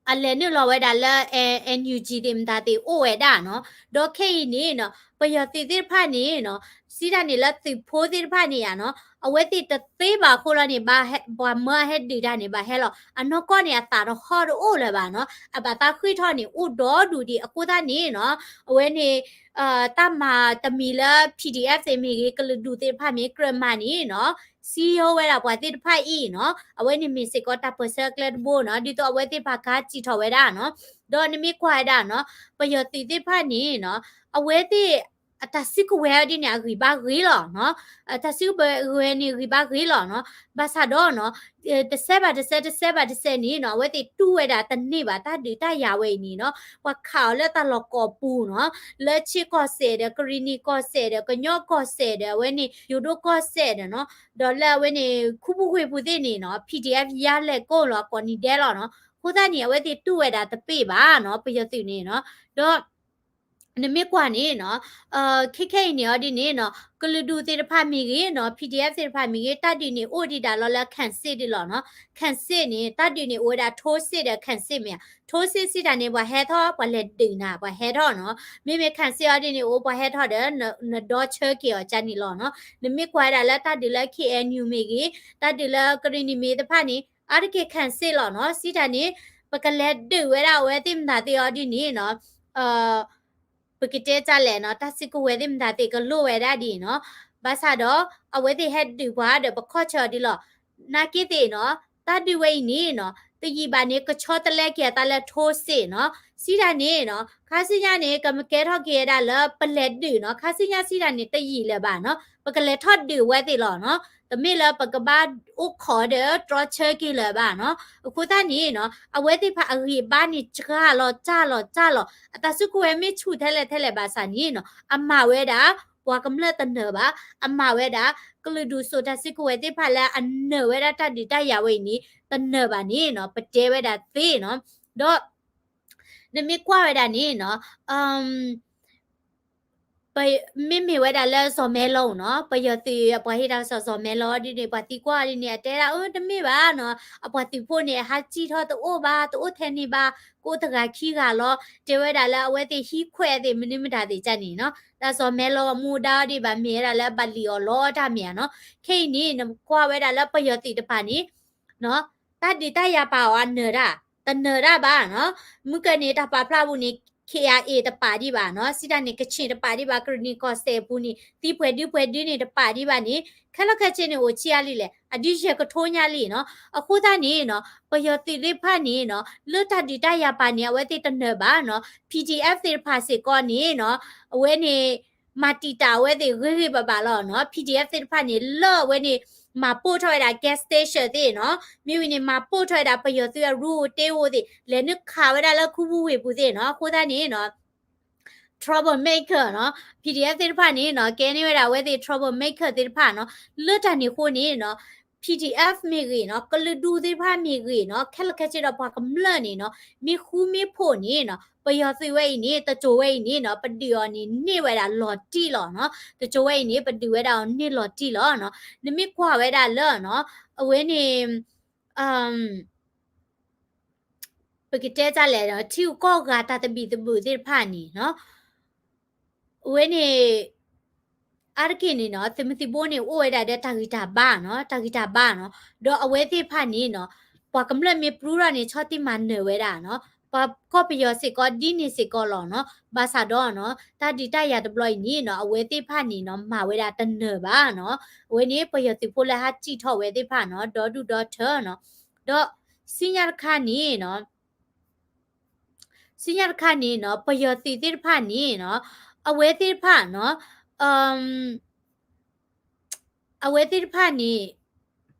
အလဲၤနုာ်လီၤဝဲဒၣ်လၢ N U G သ့ၣ်မတၤသ့ၣ်အိၣ်ဝဲဒၣ်နီၤ, ဒီးခဲအံၤန့ၣ်နီၤ ပယီၤသုးသ့ၣ်တဖၣ်န့ၣ်နီၤ စံးတၢ်န့ၣ်လၢသုးဖိသ့ၣ်တဖၣ်န့ၣ်ယါနီၤ အဝဲသ့ၣ်တသ့ဘၣ်အဃိလီၤန့ၣ် ပှၤမၢအဟဲဒုးတၢ်န့ၣ် ဘၣ်ဟဲလီၤ အနီၢ်ကီၢ်န့ၣ် အသးတဟီၣ်တအိၣ်လၢၤဘၣ်နီၤ, အဘၣ်သးဃ့ၢ်ထီၣ်န့ၣ် အိၣ်ဒီဒူၣ်ဒံး အဃိသတးန့ၣ်နီၤ အဝဲန့ၣ် တၢ်မၤတမံၤလၢ P D F သ့ၣ်မ့ၢ်ဂ့ၤ ကလုာ်ဒူၣ်သ့ၣ်တဖၣ်မ့ၢ်ကြၢးမၤန့ၣ်နီၤ စံယိဝဲဒၣ်ပှၤသ့ၣ်တဖၣ်အံၤနီၤ အဝဲန့ၣ်မ့ၢ်စ့ၢ်ကီးတၢ်ပၢၢ်ဆၢအကျဲတဘိနီၤ ဒ်သိးအဝဲသ့ၣ်တဖၣ်ကဟးစံၣ်ထီၣ်ဝဲဒၣ်နီၤ, ဒီးနမ့ၢ်ကွၢ်ဝဲဒၣ်နီၤ ပယီၤသုးသ့ၣ်တဖၣ်န့ၣ်နီၤ အဝဲသ့ၣ် အတၢ်စုကဝဲၤဒ်န့ၣ် အဂံၢ်ဘါဂ့ၤလီၤနီၤ, တၢ်စုကဝဲၤန့ၣ်ဂံၢ်ဘါဂ့ၤလီၤနီၤ, ဘၣ်ဆၣ်ဒီးနီၤ တစဲးဘၣ်တစဲး တစဲးဘၣ်တစဲးန့ၣ်နီၤ အဝဲသ့ၣ်တူၢ်ဝဲဒၣ်တန့ၢ်ဘၣ်တၢ်ဒုးတၢ်ယၤဝဲအံၤန့ၣ်နီၤ ပှၤခးအီၤလၢတၢ်လီၢ်ကိးပူၤနီၤ, လၢဆ့ကီၢ်စဲၣ်ဒီး ကရံၣ်နံၣ်ကီၢ်စဲၣ်ဒီး ကညီကီၢ်စဲၣ်ဒီး အဝဲန့ၣ် ယိၤဒိၣ်ကီၢ်စဲၣ်ဒီးနီၤ, ဒီးလၢအဝဲန့ၣ် ခူပူၤဝ့ၢ်ပူၤသ့ၣ်န့ၣ်နီၤ P D F ယါလဲၤကိးလီၤကိးနံၤဒဲးလီၤနီၤ, အဃိသတးန့ၣ် အဝဲသ့ၣ်တူၢ်ဝဲဒၣ်တပ့ၢ်ဘၣ်နီၤ ပယီၤသုးန့ၣ်နီၤ, ဒီး နမ့ၢ်ကွၢ်န့ၣ်နီၤ, ခဲခဲအံၤန့ၣ်အီၤဒ်န့ၣ်နီၤ, ကလုာ်ဒူၣ်သ့ၣ်တဖၣ်မ့ၢ်ဂ့ၤနီၤ, P D F သ့ၣ်တဖၣ်မ့ၢ်ဂ့ၤ, တၢ်ဒုးန့ၣ်အိၣ်ဒံးဒၣ်လီၤလၢ Khasin ဒံးလီၤနီၤ. Khasin န့ၣ် တၢ်ဒုးန့ၣ်အိၣ်ဝဲဒၣ် Tosit ဒီး Khasin မ့ၢ်ဧါ. Tosit စံးတၢ်န့ၣ် ပှၤဟဲထီၣ် ပှၤလဲၤဒုးနၤ ပှှၤဟဲထီၣ်နီၤ. မ့မ့ၢ် Khasin အီၤဒ်န့ၣ် အိၣ်ပှၤဟဲထီၣ်ဒီး နဒီဆၢက့ၤအီၤကန့ၣ်လီၤနီၤ. နမ့ၢ်ကွၢ်ဝဲဒၣ်လၢတၢ်ဒုးလၢ K N U မ့ၢ်ဂ့ၤ, တၢ်ဒုးလၢကရံၣ်နံၣ်မ့ၢ်သ့ၣ်တဖၣ်န့ၣ် အါတက့ၢ် Khasin လီၤနီၤ. စံးတၢ်န့ၣ် ပကလဲၤဒုးဝဲဒၣ်အဝဲသ့ၣ်မတၤသ့ၣ်အီၤဒ်န့ၣ်နီၤ, ပကတဲတၢ်လဲၣ်နီၤ, တၢ်စုကဝဲၤသ့ၣ်မတၤသ့ၣ်ကလိၣ်ဝဲဒၣ်ဒ်နီၤ. ဘၣ်ဆၣ်ဒီး အဝဲသ့ၣ်ဟဲဒုးပှၤဒီးပခီၣ်ဆၢအီၤဒ်လီၤ. နာ်က့သ့ၣ်နီၤ, တၢ်ဒုးဝဲအံၤန့ၣ်နီၤ, တယံာ်ဘၣ်န့ၣ် ကဆီတလဲက့ၤအသးလၢ Tosit နီၤ. စံးတၢ်န့ၣ်နီၤ, ခါဆူညါန့ၣ် ကမ့ၢ်ကဲထီၣ်က့ၤဝဲဒၣ်လၢပလဲၤဒုးနီၤ, ခါဆူညါစံးတၢ်န့ၣ် တယံာ်လၢၤဘၣ်နီၤ, ပကလဲၤထီၣ်ဒုးဝဲသ့ၣ်လီၤနီၤ. တမ့ၢ်လၢပကဘၣ်အိၣ်ခိးဒီးတြီဆၢက့ၤလၢၤဘၣ်နီၤ. အဃိသတးန့ၣ်နီၤ, အဝဲသ့ၣ်တဖၣ်အဂံၢ်အဘါန့ၣ် စှၤလီၤစၢ်လီၤစၢ်လီၤ, အတၢ်စုကဝဲၤမ့ၢ်ဆူၣ်ထဲလဲၣ်ထဲလဲၣ်ဘၣ်ဆၣ်န့ၣ်နီၤ, အမၤဝဲဒၣ် ပှၤကမျၢၢ်တနၢၤဘၣ်, အမၤဝဲဒၣ် ကလုာ်ဒူၣ်စိာ်တၢ်စုကဝဲၤသ့ၣ်တဖၣ်လၢအနၢၤဝဲဒၣ်တၢ်ဒုးတၢ်ယၤဝဲအံၤန့ၣ် တနၢၤဘၣ်န့ၣ်နီၤ, ပတဲဝဲဒၣ်သ့နီၤ. ဒီး နမ့ၢ်ကွၢ်ဝဲဒၣ်န့ၣ်နီၤ, မ့မ့ၢ်ဝဲဒၣ်လၢစီၤမဲလီၤနီၤ, ပယီၤသုးအပှၤဟ့ၣ်တၢ်ကစီၣ်စီၤမဲလီၤဒ်န့ၣ် ပှၤသံကွၢ်ဒ်န့ၣ် အတဲဒၣ် အၢ တမ့ၢ်ဘၣ်နီၤ, အပှၤသုးဖိန့ၣ် အဟးစံၣ်ထီၣ်တအိၣ်ဘၣ်, တအိၣ်ထဲန့ၣ်ဘၣ်, ကအိၣ်တဂၤခံဂၤလီၤ, တဲဝဲဒၣ်လၢအဝဲသ့ၣ်ဟံးခွဲးအသ့ၣ်မနုၤမတၤသ့ၣ်ကန့ၣ်နီၤ, တၢ်စီၤမဲလီၤအမူဒါအီၤဒ်ဘၣ်မ့ၢ်ဝဲဒၣ်လၢအဘၣ်လံၣ်အီၤလီတၢ်မ့ၢ်ဧါနီၤ. ခဲအံၤန့ၣ် နကွၢ်ဝဲဒၣ်လၢပယီၤသုးတဖၣ်န့ၣ် တၢ်ဒုးတၢ်ယၤပာ်အီၤအနၢၤဒၣ်, တနၢၤဒၣ်ဘၣ်နီၤ. မုၢ်ကၢန့ၣ် တၢ်ပာ်ဖျါပူၤန့ၣ် K I A တပာ်ဒံးဘၣ်နီၤ, စံးတၢ်န့ၣ် ကချ့ၣ်တပာ်ဒံးဘၣ်, ကရံၣ်နံၣ်ကီၢ်စဲၣ်အပူၤန့ၣ် သံပှဲၤဒုပှဲၤဒုန့ၣ်တပာ်ဒံးဘၣ်န့ၣ် ခဲလၢာ်ခဲဆ့န့ၣ် အိၣ်ဆံးအါလံလဲၣ်, အဒုယဲၢ်ကထိညါလံနီၤ. အဃိသတးန့ၣ်နီၤ, ပယီၤသုးသ့ၣ်တဖၣ်န့ၣ်နီၤ, လၢတၢ်ဒုးတၢ်ယၤပာ်န့ၣ် အဝဲသ့ၣ်တနၢၤဘၣ်နီၤ, P D F သ့ၣ်တဖၣ်စ့ၢ်ကီးန့ၣ်နီၤ, အဝဲန့ၣ် မၤတံာ်တာ်အဝဲသ့ၣ်ဂ့ၤဂ့ၤဘၣ်ဘၣ်လီၤနီၤ. P D F သ့ၣ်တဖၣ်န့ၣ် လၢအဝဲန့ၣ် မၤပိၢ်ထီၣ်ဝဲဒၣ် gas station သ့ၣ်နီၤ, မ့ၢ်ဝံၤန့ၣ် မၤပိၢ်ထီၣ်ဝဲဒၣ်ပယီၤသုးအရူၢ်တ့အိၣ်သ့ၣ်, လဲၤနုာ်ခးဝဲဒၣ်လၢခူပူၤဝ့ၢ်ပူၤသ့ၣ်နီၤ. အဃိသတးန့ၣ်နီၤ trouble maker နီၤ, P D F သ့ၣ်တဖၣ်န့ၣ်နီၤ, ကဲန့ၢ်ဝဲဒၣ်အဝဲသ့ၣ် trouble maker သ့ၣ်တဖၣ်နီၤ, လၢတၢ်န့ၣ်အဃိန့ၣ်နီၤ, P D F မ့ၢ်ဂ့ၤနီၤ, ကလုာ်ဒူၣ်သ့ၣ်တဖၣ်မ့ၢ်ဂ့ၤနီၤ, ခဲလၢာ်ခဲဆ့ဒီးပှၤကမျၢၢ်န့ၣ်နီၤ, မ့ၢ်ဃူမ့ၢ်ဖိးန့ၣ်နီၤ, ပယီၤသုးဝဲအံၤန့ၣ် တစိၤဝဲအံၤန့ၣ်နီၤ, ပဒုးအီၤန့ၣ်န့ၢ်ဝဲဒၣ်လီၤတံၢ်လီၤနီၤ, တစိၤဝဲအံၤန့ၣ် ပဒုးဝဲဒၣ်အီၤန့ၢ်လီၤတံၢ်လီၤနီၤ. နမ့ၢ်ကွၢ်ဝဲဒၣ်လၢနီၤ, အဝဲန့ၣ် ပကတဲတၢ်လဲၣ်နီၤ, ထံဂုၤကီၢ်ဂၤတၢ်သဘံၣ်သဘုၣ်သ့ၣ်တဖၣ်န့ၣ်နီၤ, အဝဲန့ၣ် အါတက့ၢ်န့ၣ်နီၤ, သုးမုၢ်သံၣ်ဘိန့ၣ် အိၣ်ဝဲဒၣ်ဒီးတၢ်ဂံၢ်တၢ်ဘါနီၤ, တၢ်ဂံၢ်တၢ်ဘါနီၤ, ဒီးအဝဲသ့ၣ်တဖၣ်န့ၣ်နီၤ, ပှၤကမျၢၢ်မ့ၢ်ပြုၢ်ထီၣ်န့ၣ် ဆီၣ်တံၢ်မၤနၢၤဝဲဒၣ်နီၤ, ပှၤကီၢ်ပယီၤစ့ၢ်ကီးဒ်န့ၣ်စ့ၢ်ကီးလီၤနီၤ. ဘၣ်ဆၣ်ဒီးနီၤ, တၢ်ဒုးတၢ်ယၤတဘျီအံၤန့ၣ်နီၤ, အဝဲသ့ၣ်တဖၣ်န့ၣ်နီၤ, မၤဝဲဒၣ်တနၢၤဘၣ်နီၤ. အဝဲန့ၣ် ပယီၤသုးဖိလၢဟးစံၣ်ထီၣ်ဝဲသ့ၣ်တဖၣ်နီၤ, ဒီဒူၣ်ဒီထၢနီၤ. ဒီးဆူညါတခါန့ၣ်နီၤ, ဆူညါတခါန့ၣ်နီၤ, ပယီၤသုးသ့ၣ်တဖၣ်န့ၣ်နီၤ, အဝဲသ့ၣ်တဖၣ်နီၤ, အဝဲသ့ၣ်တဖၣ်န့ၣ်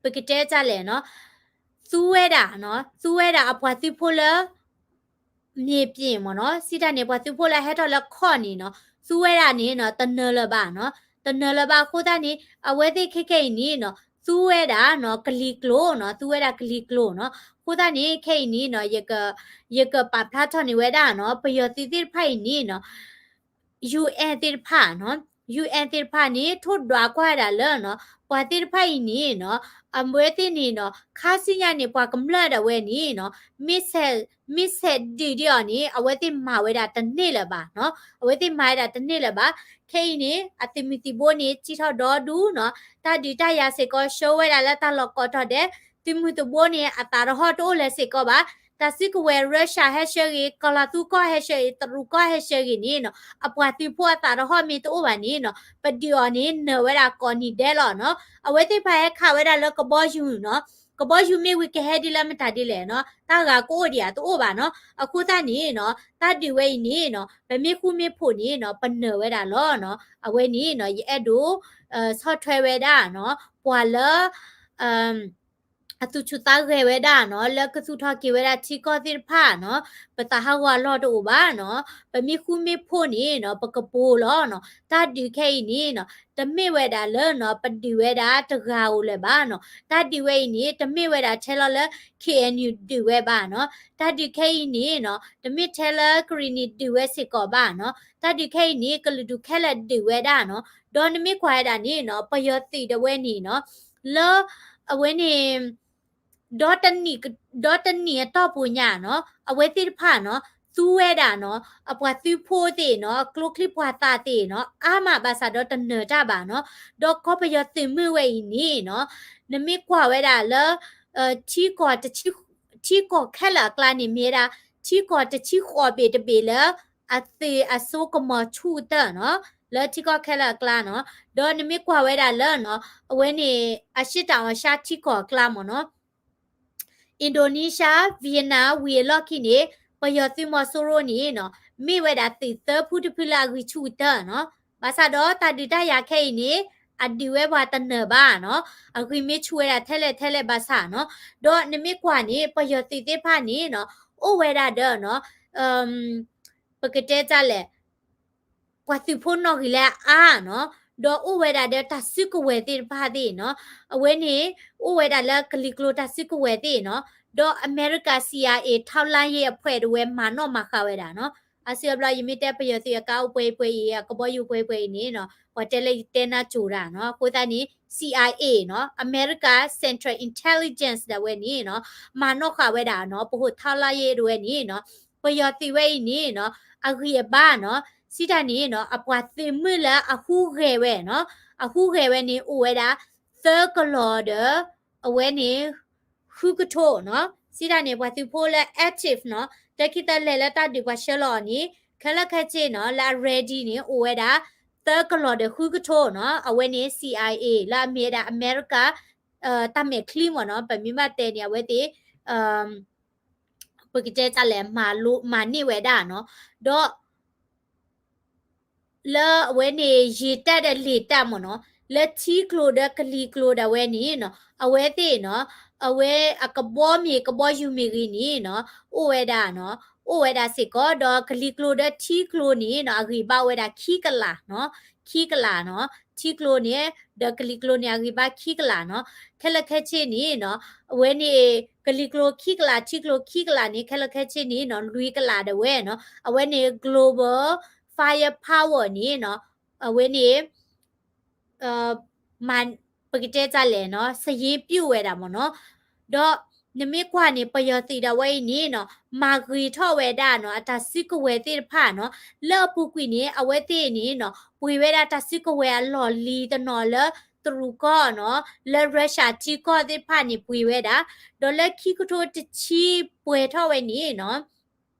ပကတဲတၢ်လဲၣ်နီၤ, သူဝဲဒၣ်နီၤ, သူဝဲဒၣ်အပှၤသုးဖိလၢ မြေပြင်မ့ၢ်နီၤ, စံးတၢ်န့ၣ် ပှၤသုးဖိလၢဟဲထီၣ်လၢခီၣ်န့ၣ်နီၤ, သူဝဲဒၣ်န့ၣ်နီၤ, တနၢၤလၢၤဘၣ်နီၤ, တနၢၤလၢၤဘၣ်အဃိသတးန့ၣ် အဝဲသ့ၣ်ခဲခဲအံၤန့ၣ်နီၤ, သူဝဲဒၣ်နီၤ, ကလံၤကျိာ်နီၤ, သူဝဲဒၣ်ကလံၤကျိာ်နီၤ. အဃိသတးန့ၣ် ခဲအံၤန့ၣ်နီၤ, ယကပာ်ဖျါထီၣ်န့ၢ်ဝဲဒၣ်နီၤ, ပယီၤသုးသ့ၣ်တဖၣ်အံၤန့ၣ်နီၤ UN သ့ၣ်တဖၣ်နီၤ, UN သ့ၣ်တဖၣ်န့ၣ် ထိၣ်ဒွးကွၢ်ဝဲဒၣ်လၢနီၤ, ပှၤသ့ၣ်တဖၣ်အံၤန့ၣ်နီၤ, အဝဲသ့ၣ်န့ၣ်နီၤ, ခါဆူညါန့ၣ် ပှၤကမျၢၢ်ဒၣ်ဝဲန့ၣ်နီၤ, မ့ၢ်ဆဲး မ့ၢ်ဆဲးဒုးဒံးအီၤန့ၣ် အဝဲသ့ၣ်မၤဝဲဒၣ်တန့ၢ်လၢၤဘၣ်နီၤ, အဝဲသ့ၣ်မၤဝဲဒၣ်တန့ၢ်လၢၤဘၣ်. ခဲအံၤန့ၣ် အသုးမုၢ်သံၣ်ဘိန့ၣ် စံၣ်ထီၣ်ဒီဒူၣ်နီၤ, တၢ်ဒုးတၢ်ယၤစ့ၢ်ကီး ဆှၢဝဲဒၣ်လၢတၢ်လီၢ်ကိးတီၤဒဲး, သုးမုၢ်သံၣ်ဘိန့ၣ် အသးတဟီၣ်တအိၣ်လၢၤစ့ၢ်ကီးဘၣ်. တၢ်စုကဝဲၤ Russia ဟဲဆှၢဂ့ၤ, ကီၤလီၤသူကီၢ်ဟဲဆှၢဂ့ၤ, တရူးကီၢ်ဟဲဆှၢဂ့ၤန့ၣ်နီၤ, အပှၤသုးဖိအသးတဟီၣ်မ့ၢ်တအိၣ်ဘၣ်န့ၣ်နီၤ, ပဒုးအီၤန့ၣ် နၢၤဝဲဒၣ်ကိးနံၤဒဲးလီၤနီၤ. အဝဲသ့ၣ်တဖၣ်ဟဲခးဝဲဒၣ်လၢကဘီယူၤနီၤ, ကဘီယူၤမ့ၢ်ဝံၤကဟဲဒ်လၢမတၤဒ်လဲၣ်နီၤ, တၢ်ဂၤကအိၣ်ဒံးဧါ တအိၣ်ဘၣ်နီၤ. အဃိသတးန့ၣ်နီၤ, တၢ်ဒုးဝဲအံၤန့ၣ်နီၤ, ပမ့ၢ်ဃူမ့ၢ်ဖိးန့ၣ်နီၤ, ပနၢၤဝဲဒၣ်လီၤနီၤ. အဝဲန့ၣ်နီၤ, ယအဲၣ်ဒိး ဆီၣ်ထွဲဝဲဒၣ်နီၤ, ပှၤလၢ အသူၣ်ဆူၣ်သးဂဲၤဝဲဒၣ်နီၤ လၢကသူၣ်ထီၣ်က့ၤဝဲဒၣ်ထံကီၢ်သ့ၣ်တဖၣ်နီၤ ပသးဟးဂီၤအလီၢ်တအိၣ်ဘၣ်နီၤ. ပမ့ၢ်ဃူမ့ၢ်ဖိးန့ၣ်နီၤ ပကပိာ်လီၤနီၤ. တၢ်ဒုးခဲအံၤန့ၣ်နီၤ တမ့ၢ်ဝဲဒၣ်လၢနီၤ ပဒုးဝဲဒၣ်တဂၤဧိၤလၢၤဘၣ်နီၤ. တၢ်ဒုးဝဲအံၤန့ၣ် တမ့ၢ်ဝဲဒၣ်ထဲလီၤလၢ K N U ဒုးဝဲဘၣ်နီၤ. တၢ်ဒုးခဲအံၤန့ၣ်နီၤ တမ့ၢ်ထဲလၢကရံၣ်နံၣ်ဒုးဝဲစ့ၢ်ကီးဘၣ်နီၤ. တၢ်ဒုးခဲအံၤန့ၣ် ကလုာ်ဒူၣ်ခဲလၢာ်ဒုးဝဲဒၣ်နီၤ. ဒီးနမ့ၢ်ကွၢ်ဝဲဒၣ်န့ၣ်နီၤ ပယီၤသုးဒၣ်ဝဲန့ၣ်နီၤ လၢအဝဲန့ၣ် ဒီတနံၣ် ဒီတနံၣ်အတီၢ်ပူၤညါနီၤ အဝဲသ့ၣ်တဖၣ်နီၤ သူဝဲဒၣ်နီၤ အပှၤသုးဖိသ့ၣ်နီၤ ကျိချံပှၤသးသ့ၣ်နီၤ အါမးဘၣ်ဆၣ်ဒီးတနၢၤတၢ်ဘၣ်နီၤ. ဒီးကီၢ်ပယီၤသုးမုၢ်ဝဲအံၤန့ၣ်နီၤ နမ့ၢ်ကွၢ်ဝဲဒၣ်လၢ ထံကီၢ်တဆံ ထံကီၢ်ခဲလၢာ်အကျါန့ၣ် မ့ၢ်ဝဲဒၣ် ထံကီၢ်တဆံဃိးဘ့ၣ်တဘ့ၣ်လၢ အသုးအစိကမီၤဆူၣ်ကတၢၢ်နီၤ လၢထံကီၢ်ခဲလၢာ်အကျါနီၤ. ဒီးနမ့ၢ်ကွၢ်ဝဲဒၣ်လၢနီၤ အဝဲန့ၣ် အရှေ့တောင်အာရှထံကီၢ်အကျါမ့ၢ်နီၤ Indonesia, Vietnam ဝံၤအလီၢ်ခံန့ၣ် ပယီၤသုးမီၤစိရိၤန့ၣ်နီၤ မ့ၢ်ဝဲဒၣ်သုးသၢဖုတဖုလၢအဂံၢ်ဆူၣ်ကတၢၢ်နီၤ. ဘၣ်ဆၣ်ဒီးတၢ်ဒုးတၢ်ယၤခဲအံၤန့ၣ် အဒုးဝဲပှၤတနၢၤဘၣ်နီၤ အဂံၢ်မ့ၢ်ဆူၣ်ဝဲဒၣ်ထဲလဲၣ်ထဲလဲၣ်ဘၣ်ဆၣ်နီၤ. ဒီးနမ့ၢ်ကွၢ်န့ၣ် ပယီၤသုးသ့ၣ်တဖၣ်န့ၣ်နီၤ အိၣ်ဝဲဒၣ်ဒီးနီၤ ပကတဲတၢ်လဲၣ် ပှၤသုးဖိနီၣ်ဂံၢ်လၢအါနီၤ ဒီးအိၣ်ဝဲဒၣ်ဒီးတၢ်စုကဝဲၤသ့ၣ်တဖၣ်သ့ၣ်နီၤ အဝဲန့ၣ် အိၣ်ဝဲဒၣ်လၢကလံၤကျိၤတၢ်စုကဝဲၤသ့ၣ်နီၤ ဒီးအမဲရကၤ C I A ထောက်လှမ်းရေးအဖွဲ့ ဒၣ်ဝဲမၤနီၣ်မၤဃာ်ဝဲဒၣ်နီၤ အါစုအါဘျီ ယမ့ၢ်တဲပယီၤသုးအကါအိၣ်ပှဲၤအံၤပှဲၤအံၤ အကဘီယူၤပှဲၤအံၤပှဲၤအံၤန့ၣ်နီၤ ပှၤတဲလၢယတဲနၢ်စိၤတၢ်နီၤ အဃိသတးန့ၣ် C I A နီၤ America Central Intelligence ဒၣ်ဝဲန့ၣ်နီၤ မၤနီၣ်ဃာ်ဝဲဒၣ်နီၤ ပဟိၣ်ထောက်လှမ်းရေး ဒၣ်ဝဲန့ၣ်နီၤ ပယီၤသုးဝဲအံၤန့ၣ်နီၤ အဂံၢ်အဘါနီၤ စံးတၢ်န့ၣ်နီၤ အပှၤသုးမုၢ်လၢအဟူးဂဲၤဝဲနီၤ အဟူးဂဲၤဝဲန့ၣ် အိၣ်ဝဲဒၣ် သၢကလီၤဒီး အဝဲန့ၣ် ဃုကထိနီၤ စံးတၢ်န့ၣ် ပှၤသုးဖိလၢ active နီၤ တခံသၢလဲၤလၢတၢ်ဒုးပှၤဆှၢလီၤအီၤန့ၣ် ခဲလၢာ်ခဲဆ့နီၤ လၢအ ready န့ၣ် အိၣ်ဝဲဒၣ် သၢကလီၤဒီးဃုကထိနီၤ အဝဲန့ၣ် C I A လၢအမ့ၢ်ဝဲဒၣ်အမဲရကၤ တၢ်မဲာ်ချံမ့ၢ်နီၤ ပမ့ၢ်ဘၣ်တဲန့ၣ် အဝဲသ့ၣ် ပကတဲတၢ်လဲၣ် မၤန့ၢ်ဝဲဒၣ်နီၤ ဒီး လၢအဝဲန့ၣ် ရေတပ်ဒီးလေတပ်မ့ၢ်နီၤ လၢထံကျိဒီးကလံၤကျိဒၣ်ဝဲန့ၣ်နီၤ အဝဲသ့ၣ်နီၤ အဝဲအကဘီမ့ၢ်ကဘီယူၤမ့ၢ်ဂ့ၤန့ၣ်နီၤ အိၣ်ဝဲဒၣ်နီၤ အိၣ်ဝဲဒၣ်စ့ၢ်ကီး ဒီးကလံၤကျိဒီးထံကျိန့ၣ်နီၤ အဂံၢ်ဘါအိၣ်ဝဲဒၣ်ခံကလးနီၤ ခံကလးနီၤ ထံကျိန့ၣ် ဒီးကလံၤကျိန့ၣ် အဂံၢ်ဘါခံကလးနီၤ ခဲလၢာ်ခဲဆ့န့ၣ်နီၤ အဝဲန့ၣ် ကလံၤကျိခံကလး ထံကျိခံကလးန့ၣ် ခဲလၢာ်ခဲဆ့န့ၣ်နီၤ လွံၢ်ကလးဒၣ်ဝဲနီၤ အဝဲန့ၣ် global firepower န့ၣ်နီၤ အဝဲန့ၣ် မၤ ပကတဲတၢ်လဲၣ်နီၤ စာရင်းပြုတ်ဝဲဒၣ်မ့ၢ်နီၤ ဒီးနမ့ၢ်ကွၢ်န့ၣ် ပယီၤသုးဒၣ်ဝဲအံၤန့ၣ်နီၤ မၤဂ့ၤထီၣ်ဝဲဒၣ်နီၤ အတၢ်စုကဝဲၤသ့ၣ်တဖၣ်နီၤ လၢအပူၤကွံာ်န့ၣ် အဝဲသ့ၣ်န့ၣ်နီၤ ပှ့ၤဝဲဒၣ်တၢ်စုကဝဲၤအလီၢ်လံၤတနီၤလၢ တရူးကီၢ်နီၤ လၢ Russia ထံကီၢ်သ့ၣ်တဖၣ်န့ၣ် ပှ့ၤဝဲဒၣ် ဒီးလၢခံကထိတဆံပှဲၤထီၣ်ဝဲန့ၣ်နီၤ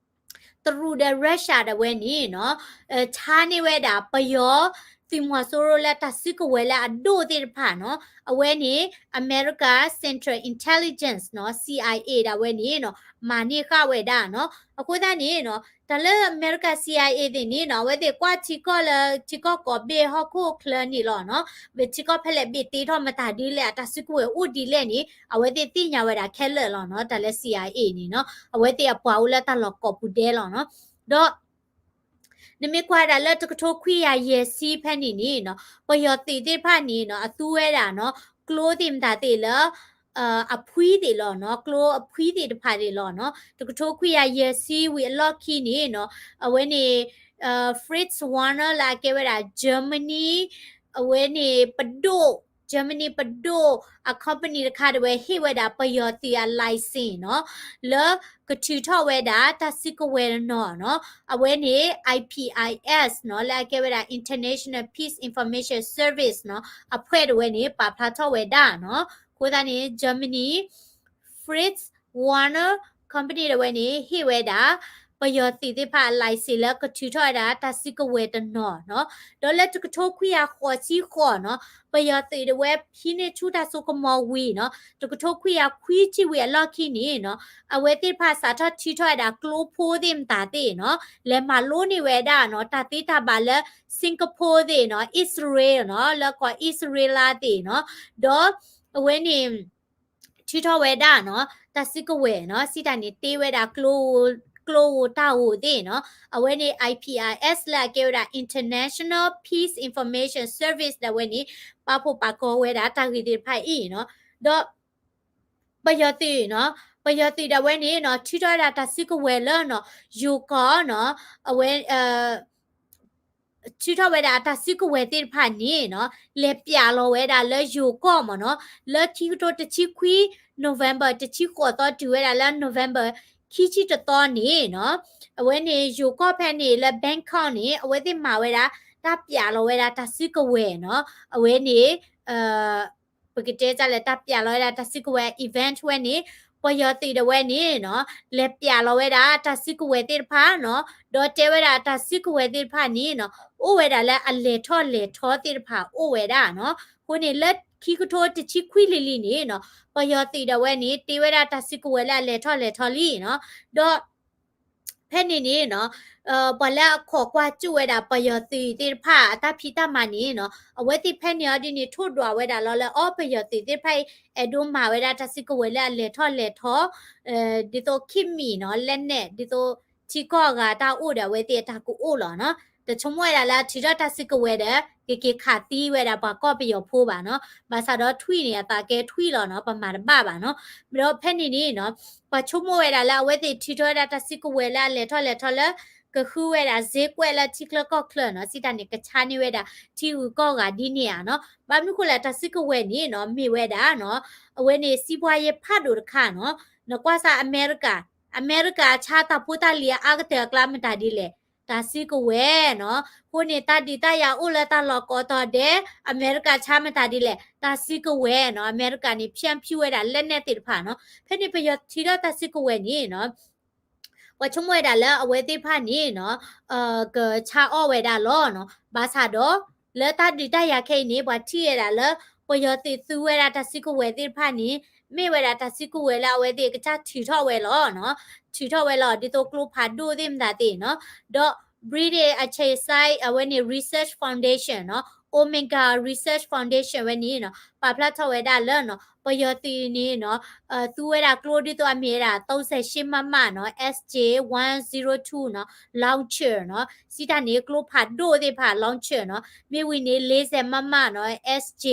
တရူးဒီး Russia ဒၣ်ဝဲန့ၣ်နီၤ ဆါန့ၢ်ဝဲဒၣ် ပယီၤသုးမီၤစိရိၤလၢတၢ်စုကဝဲၤလၢအဒိၣ်သ့ၣ်တဖၣ်နီၤ အဝဲန့ၣ် America Central Intelligence နီၤ C I A ဒၣ်ဝဲန့ၣ်နီၤ မၤန့ၢ်ဃာ်ဝဲဒၣ်နီၤ အဃိသတးန့ၣ်နီၤ တၢ်လၢ America C I A သ့ၣ်န့ၣ်နီၤ အဝဲသ့ၣ်ကွၢ်ထံကီၢ်လၢ ထံကီၢ်ကိးဘ့ၣ်ဟီၣ်ခိၣ်ချၢန့ၣ်လီၤနီၤ ဘၣ်ထံကီၢ်ဖဲလဲၣ်ဘ့ၣ်တ့ထီၣ်မတၤဒ်လဲၣ် အတၢ်စုကဝဲၤအိၣ်ဒ်လဲၣ်န့ၣ် အဝဲသ့ၣ်သ့ၣ်ညါဝဲဒၣ်ခဲလၢာ်လီၤနီၤ တၢ်လၢ C I A န့ၣ်နီၤ အဝဲသ့ၣ်အပှၤအိၣ်လၢတၢ်လီၢ်ကိးပူၤဒဲးလီၤနီၤ ဒီး နမ့ၢ်ကွၢ်ဒၣ်လၢတကထိခွံကယၤယဲၢ်ဆံဖဲန့ၣ်န့ၣ်နီၤ ပယီၤသုးသ့ၣ်တဖၣ်န့ၣ်နီၤ အသူဝဲဒၣ်နီၤ ကျိသ့ၣ်မတၤသ့ၣ်လၢ အဖှံသ့ၣ်လီၤနီၤ ကျိအဖှံသ့ၣ်တဖၣ်သ့ၣ်လီၤနီၤ တကထိခွံကယၤယဲၢ်ဆံဝံၤအလီၢ်ခံန့ၣ်နီၤ အဝဲန့ၣ် Fritz Wagner လၢအကဲဝဲဒၣ် Germany အဝဲန့ၣ်ပဒိၣ် Germany ပဒိၣ်အ company တခါဒၣ်ဝဲဟ့ၣ်ဝဲဒၣ်ပယီၤသုးအ license နီၤ လၢကထုးထီၣ်ဝဲဒၣ်တၢ်စုကဝဲၤနီၤနီၤ အဝဲန့ၣ် I P I S နီၤ လၢအကဲဝဲဒၣ် International Peace Information Service နီၤ အဖှဲးဒၣ်ဝဲန့ၣ် ပာ်ဖျါထီၣ်ဝဲဒၣ်နီၤ အဃိသတးန့ၣ် Germany Fritz Wagner company ဒၣ်ဝဲန့ၣ် ဟ့ၣ်ဝဲဒၣ် ပယီၤသုးသ့ၣ်တဖၣ်အ license လၢကထုးထီၣ်ဝဲဒၣ်တၢ်စုကဝဲၤတနီၤနီၤ ဒီးလၢတကထိခွံကယၤဃိးဆံဃိးနီၤ ပယီၤသုးဒၣ်ဝဲဟံးန့ၢ်ဆူၣ်တၢ်စိကမီၤဝံၤနီၤ တကထိခွံကယၤခွံဆံဝံၤအလီၢ်ခံန့ၣ်နီၤ အဝဲသ့ၣ်တဖၣ်စးထီၣ်ထုးထီၣ်ဝဲဒၣ်ကျိဖိသ့ၣ်မတၤသ့ၣ်နီၤ လဲၤမၤလိန့ၢ်ဝဲဒၣ်နီၤ တၢ်သ့တၢ်ဘၣ်လၢ Singapore သ့ၣ်နီၤ အံၣ်စရ့လးနီၤ လၢကီၢ်အံၣ်စရ့လးသ့ၣ်နီၤ ဒီးအဝဲန့ၣ် ထုးထီၣ်ဝဲဒၣ်နီၤ တၢ်စုကဝဲၤနီၤ စံးတၢ်န့ၣ် တ့ဝဲဒၣ် ကျိဧိၤတၢ်ဧိၤသ့ၣ်နီၤ အဝဲန့ၣ် I P I S လၢအကဲဝဲဒၣ် International Peace Information Service ဒၣ်ဝဲန့ၣ် ပာ်ဖှိၣ်ပာ်ကီၤဝဲဒၣ်တၢ်ဂ့ၢ်သ့ၣ်တဖၣ်အံၤနီၤ ဒီး ပယီၤသုးနီၤ ပယီၤသုးဒၣ်ဝဲန့ၣ်နီၤ ထုးထီၣ်ဝဲဒၣ်တၢ်စုကဝဲၤလၢနီၤ ယိၤကီၢ်နီၤ အဝဲ ထုးထီၣ်ဝဲဒၣ်အတၢ်စုကဝဲၤသ့ၣ်တဖၣ်န့ၣ်နီၤ လဲၤပျးလီၤဝဲဒၣ်လၢယိၤကီၢ်မ့ၢ်နီၤ လၢခံကထိတဆံခွံ November တဆံဃိးသီတုၤဝဲဒၣ်လၢ November ခံဆံတသီန့ၣ်နီၤ အဝဲန့ၣ်ယိၤကီၢ်ဖဲန့ၣ်လၢ Bangkok န့ၣ် အဝဲသ့ၣ်မၤဝဲဒၣ် တၢ်ပျးလီၤဝဲဒၣ်တၢ်စုကဝဲၤနီၤ အဝဲန့ၣ် ပကတဲတၢ်လဲၣ် တၢ်ပျးလီၤဝဲဒၣ်တၢ်စုကဝဲၤ event ဝဲန့ၣ် ပယီၤသုးဒၣ်ဝဲန့ၣ်နီၤ လဲၤပျးလီၤဝဲဒၣ်တၢ်စုကဝဲၤသ့ၣ်တဖၣ်နီၤ ဒီးတဲဝဲဒၣ်တၢ်စုကဝဲၤသ့ၣ်တဖၣ်န့ၣ်နီၤ အိၣ်ဝဲဒၣ်လၢအလဲၤထီၣ်လဲၤထီသ့ၣ်တဖၣ်အိၣ်ဝဲဒၣ်နီၤ အဃိန့ၣ်လၢခံကထိတဆံခွံလံၤလံၤန့ၣ်နီၤ ပယီၤသုးဒၣ်ဝဲန့ၣ် တ့ဝဲဒၣ်တၢ်စုကဝဲၤလၢအလဲၤထီၣ်လဲၤထီလံနီၤ ဒီး ဖဲန့ၣ်န့ၣ်နီၤ ပှၤလၢအခိးကွၢ်စူၣ်ဝဲဒၣ်ပယီၤသုးသ့ၣ်တဖၣ်အတၢ်ဖံးတၢ်မၤန့ၣ်နီၤ အဝဲသ့ၣ်ဖဲန့ၣ်အီၤဒ်န့ၣ် ထိၣ်ဒွးဝဲဒၣ်လီၤလၢ အီ ပယီၤသုးသ့ၣ်တဖၣ်အံၤ အဲၣ်ဒိးမၤဝဲဒၣ်တၢ်စုကဝဲၤလၢအလဲၤထီၣ်လဲၤထီ ဒ်သိး ခေတ်မီ နီၤ လက်နက် ဒ်သိးထံကီၢ်အဂၤတၢ်အိၣ်ဒီးအဝဲသ့ၣ်အတၢ်ကအိၣ်လီၤနီၤ တဆိကမိၣ်ဝဲဒၣ်လၢအထုးထီၣ်တၢ်စုကဝဲၤဒီး ကက့ၤခးသံဝဲဒၣ်ပှၤကီၢ်ပယီၤဖိဘၣ်နီၤ ဘၣ်ဆၣ်ဒီးထွံၣ်န့ၣ် အသးကဲထွံၣ်လီၤနီၤ ပမၤတဘၣ်ဘၣ်နီၤ ဒီးဖဲန့ၣ်န့ၣ်နီၤ ပှၤဆိကမိၣ်ဝဲဒၣ်လၢအဝဲသ့ၣ်ထုးထီၣ်ဝဲဒၣ်တၢ်စုကဝဲၤလၢအလဲၤထီၣ်လဲၤထီလၢ ကဃုဝဲဒၣ်စ့ကွဲးလၢထံချၢကီၢ်ချၢနီၤ စံးတၢ်န့ၣ် ကဆါန့ၢ်ဝဲဒၣ်ထံဂုၤကီၢ်ဂၤဒ်န့ၣ်ဧါနီၤ ဘၣ်မနုၤဃိလဲၣ် တၢ်စုကဝဲၤန့ၣ်နီၤ မ့ၢ်ဝဲဒၣ်နီၤ အဝဲန့ၣ် စံးဘွါယဲဖးဒိၣ်တခါနီၤ နကွၢ်စၢ်အမဲရကၤ အမဲရကၤဆါတၢ်ဖိတၢ်လံၤအအါကတၢၢ်အကျါမတၤဒ်လဲၣ် တၢ်စုကဝဲၤနီၤ အဃိန့ၣ် တၢ်ဒုးတၢ်ယၤအိၣ်လၢတၢ်လီၢ်ကိးတီၤဒဲး အမဲရကၤဆါမတၤဒ်လဲၣ် တၢ်စုကဝဲၤနီၤ အမဲရကၤန့ၣ် ဖြန့်ဖြူးဝဲဒၣ်လက်နက်သ့ၣ်တဖၣ်နီၤ ဖဲန့ၣ်ပယီၤထုးထီၣ်တၢ်စုကဝဲၤန့ၣ်နီၤ ပှၤဆိကမိၣ်ဝဲဒၣ်လၢအဝဲသ့ၣ်တဖၣ်န့ၣ်နီၤ ကဆါအီၣ်ဝဲဒၣ်လီၤနီၤ ဘၣ်ဆၣ်ဒီး လၢတၢ်ဒုးတၢ်ယၤခဲအံၤန့ၣ် ပှၤထံၣ်ဝဲဒၣ်လၢ ပယီၤသုးသူဝဲဒၣ်တၢ်စုကဝဲၤသ့ၣ်တဖၣ်န့ၣ် မ့ၢ်ဝဲဒၣ်တၢ်စုကဝဲၤလၢအဝဲသ့ၣ်ကစၢ်ထုးထီၣ်ဝဲလီၤနီၤ ထုးထီၣ်ဝဲလီၤ ဒ်သိးကျိဖးဒိၣ်သ့ၣ်မတၤသ့ၣ်နီၤ ဒီး British အ ချစ်စဲး အဝဲန့ၣ် Research Foundation နီၤ Omega Research Foundation ဝဲန့ၣ်နီၤ ပာ်ဖျါထီၣ်ဝဲဒၣ်လၢနီၤ ပယီၤသုးန့ၣ်နီၤ သူဝဲဒၣ်ကျိဒ်သိးအမ့ၢ်ဝဲဒၣ် သီစဲးရှ့မမနီၤ S J one zero two နီၤ launcher နီၤ စံးတၢ်န့ၣ် ကျိဖးဒိၣ်သ့ၣ်တဖၣ် launcher နီၤ မ့ၢ်ဝံၤန့ၣ် လေးဆယ် မမနီၤ S J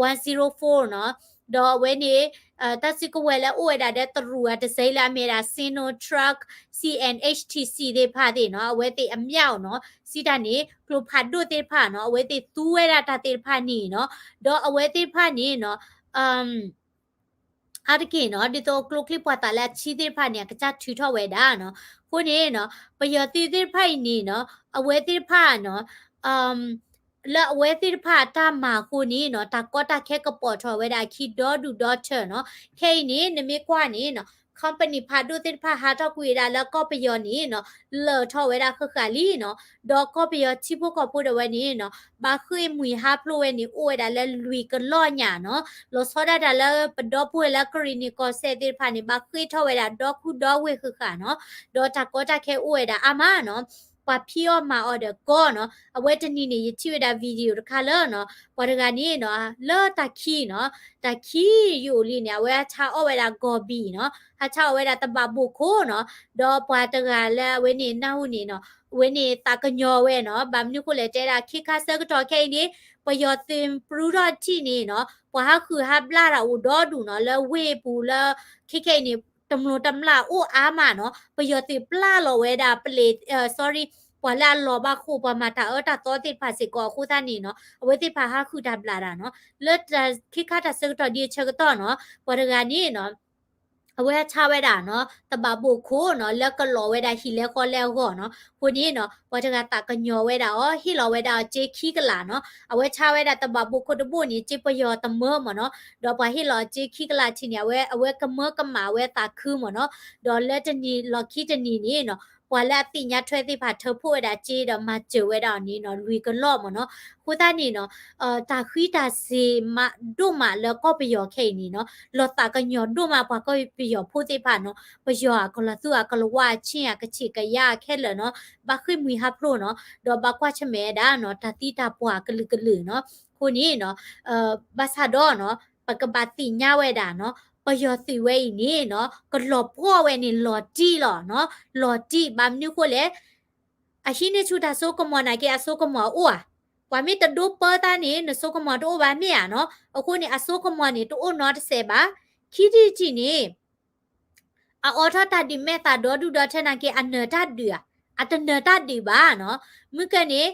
one zero four နီၤ ဒီးအဝဲန့ၣ် တၢ်စုကဝဲၤလၢအိၣ်ဝဲဒၣ်ဒီးတရူးအတစဲးလၢအမ့ၢ်ဝဲဒၣ် Sinotruk C N H T C သ့ၣ်တဖၣ်သ့ၣ်နီၤ အဝဲသ့ၣ်အမြောက်နီၤ စံးတၢ်န့ၣ် ကျိဖးဒိၣ်သ့ၣ်တဖၣ်နီၤ အဝဲသ့ၣ်သူဝဲဒၣ်တၢ်သ့ၣ်တဖၣ်န့ၣ်နီၤ ဒီးအဝဲသ့ၣ်တဖၣ်န့ၣ်နီၤ အါတက့ၢ်နီၤ ဒ်သိးကျိချံပှာ်သၣ်လၢအဆံသ့ၣ်တဖၣ်န့ၣ် အကစၢ်ထုးထီၣ်ဝဲဒၣ်နီၤ အဃိန့ၣ်နီၤ ပယီၤသုးသ့ၣ်တဖၣ်အံၤန့ၣ်နီၤ အဝဲသ့ၣ်တဖၣ်နီၤ လၢအဝဲသ့ၣ်တဖၣ်အတၢ်မၤအဃိန့ၣ်နီၤ တၢ်ကီတၢ်ခဲကပိာ်ထီၣ်ဝဲဒၣ်အခံဒီဒူၣ်ဒီထၢနီၤ ခဲအံၤန့ၣ် နမ့ၢ်ကွၢ်န့ၣ်နီၤ company ဖးဒိၣ်သ့ၣ်တဖၣ်ဟးထီၣ်ကွံာ်ဝဲဒၣ်လၢကီၢ်ပယီၤန့ၣ်နီၤ လၢာ်ထီၣ်ဝဲဒၣ်ဃၣ်ဃၣ်လံနီၤ ဒီးကီၢ်ပယီၤထံဖိကီၢ်ဖိဒၣ်ဝဲန့ၣ်နီၤ ဘၣ်ဃ့ၢ်မှံဟးဖျိးဝဲန့ၣ် အိၣ်ဝဲဒၣ်လၢလွံၢ်ကလီၢ်ညါနီၤ လီၤဆီဒၣ်တၢ်လၢပဒီပုၢ်ဝဲၢ်လၢကရံၣ်နံၣ်ကီၢ်စဲၣ်သ့ၣ်တဖၣ်န့ၣ် ဘၣ်ဃ့ၢ်ထီၣ်ဝဲဒၣ်ဒီခိၣ်ဒီဝ့ၢ်ဃၣ်ဃၣ်နီၤ ဒီးတၢ်ကီတၢ်ခဲအိၣ်ဝဲဒၣ်အါမးနီၤ ပှၤဖံးအီၣ်မၤအီၣ်ဒီးကီနီၤ အဝဲတနံၤန့ၣ် ယထံၣ်ဝဲဒၣ် video တခါလၢနီၤ ပှၤတဂၤန့ၣ်နီၤ လၢတၢ်ခံနီၤ တၢ်ခံယိာ်လံန့ၣ် အဝဲဟးဆါအီၣ်ဝဲဒၣ်ဂီၤဘံၣ်နီၤ ဟးဆါအီၣ်ဝဲဒၣ်တဘးဘိၣ်ခိၣ်နီၤ ဒီးပှၤတဂၤလၢအဝဲန့ၣ်နၢ်ဟူန့ၣ်နီၤ အဝဲန့ၣ်သးကညီၤဝဲနီၤ ဘၣ်မနုၤဃိလဲၣ်တဲဒၣ် ခဲခါဆၢကတီၢ်ခဲအံၤန့ၣ် ပယီၤသုးပြူထီၣ်ထံၣ်န့ၣ်နီၤ ပှၤဟးဃုာ်ဟးဘျါတၢ်အိၣ်ဒီဒူၣ်နီၤ လၢဝ့ၢ်ပူၤလၢ ခဲခဲအံၤန့ၣ် တမျိးတမျာ်အိၣ်အါမးနီၤ ပယီၤသုးပျၢ်လီၤဝဲဒၣ်ပျ့ၤ sorry ပှၤလၢအလီၤဘၣ်ဃိာ် ပှၤမၤတၢ်အၢတၢ်သီသ့ၣ်တဖၣ်စ့ၢ်ကီးအဃိသတးန့ၣ်နီၤ အဝဲသ့ၣ်တဖၣ်ဟးဃုာ်တၢ်ဘျးတၢ်နီၤ လၢတၢ်ခဲခါတၢ်ဆၢကတီၢ်ဒ်အဆၢကတီၢ်နီၤ ပှၤတဂၤန့ၣ်နီၤ အဝဲဟးဆါဝဲဒၣ်နီၤ တဘးဘိၣ်ခိၣ်နီၤ လၢကလီၤဝဲဒၣ်ဟံၣ်လဲဃီလဲအဂီၢ်နီၤ အဃိန့ၣ်နီၤ ပှၤတဂၤသးကညီၤဝဲဒၣ်အီၤ ဟ့ၣ်လီၤဝဲဒၣ်အီၤစ့ခံကလးနီၤ အဝဲဆါဝဲဒၣ်တဘးဘိၣ်ခိၣ်တဘိၣ်န့ၣ် စ့ပယီၤတမၢမ့ၢ်နီၤ ဒီးပှၤဟ့ၣ်လီၤအီၤစ့ခံကလးထံးန့ၣ် အဝဲ အဝဲကမၢကမၣ်ဝဲသးခုမ့ၢ်နီၤ ဒီးလၢတနံၤလီၢ်ခံတနံၤန့ၣ်နီၤ ပှၤလၢအသ့ၣ်ညါထွဲသ့ၣ်တဖၣ်ထၢဖှိၣ်ဝဲဒၣ်စ့ဒီးမၤစၢၤဝဲဒၣ်အီၤန့ၣ်နီၤ လွံၢ်ကလီၢ်မ့ၢ်နီၤ အဃိသတးန့ၣ်နီၤ တၢ်ဃံတၢ်စ့ၤမးဒိၣ်မးလၢကီၢ်ပယီၤခဲအံၤန့ၣ်နီၤ လီၤသးကညီၤဒိၣ်မးပှၤကီၢ်ပယီၤဖိသ့ၣ်တဖၣ်နီၤ ပယီၤအကလီၤသူအကလီၤဝါအဆ့ၣ် အကဆံးကယါခဲလၢာ်နီၤ ဘၣ်ဃ့ၢ်မှံဟးဖျိးနီၤ ဒီးဘၣ်ကွၢ်ဆၢၣ်မဲာ်ဝဲဒၣ်နီၤ တၢ်သံတၢ်ပှၢ်ကလုာ်ကလုာ်နီၤ အဃိန့ၣ်နီၤ ဘၣ်ဆၣ်ဒီးနီၤ ပကဘၣ်သ့ၣ်ညါဝဲဒၣ်နီၤ ပယီၤသုးဝဲအံၤန့ၣ်နီၤ ကလီၤပှီၢ်ဝဲန့ၣ်လီၤတံၢ်လီၤနီၤ, လီၤတံၢ် ဘၣ်မနုၤဃိလဲၣ်, အဟံးန့ၢ်ဆူၣ်တၢ်စိကမီၤနာ်က့ အစိကမီၤအိၣ်ဧါ, ပှၤမ့ၢ်တဒိပၢတၢ်န့ၣ် နစိကမီၤတအိၣ်ဘၣ်မ့ၢ်ဧါနီၤ, အဃိန့ၣ် အစိကမီၤန့ၣ် တအိၣ်နီတစဲးဘၣ်, ခံထံၣ်တထံၣ်န့ၣ် အအိးထီၣ်တၢ်ဒုးမဲာ်သးဒီဒူၣ်ဒီထၢနာ်က့ အနၢၤတၢ်ဒုးဧါ, အတနၢၤတၢ်ဒုးဘၣ်နီၤ, မုၢ်ကၢန့ၣ်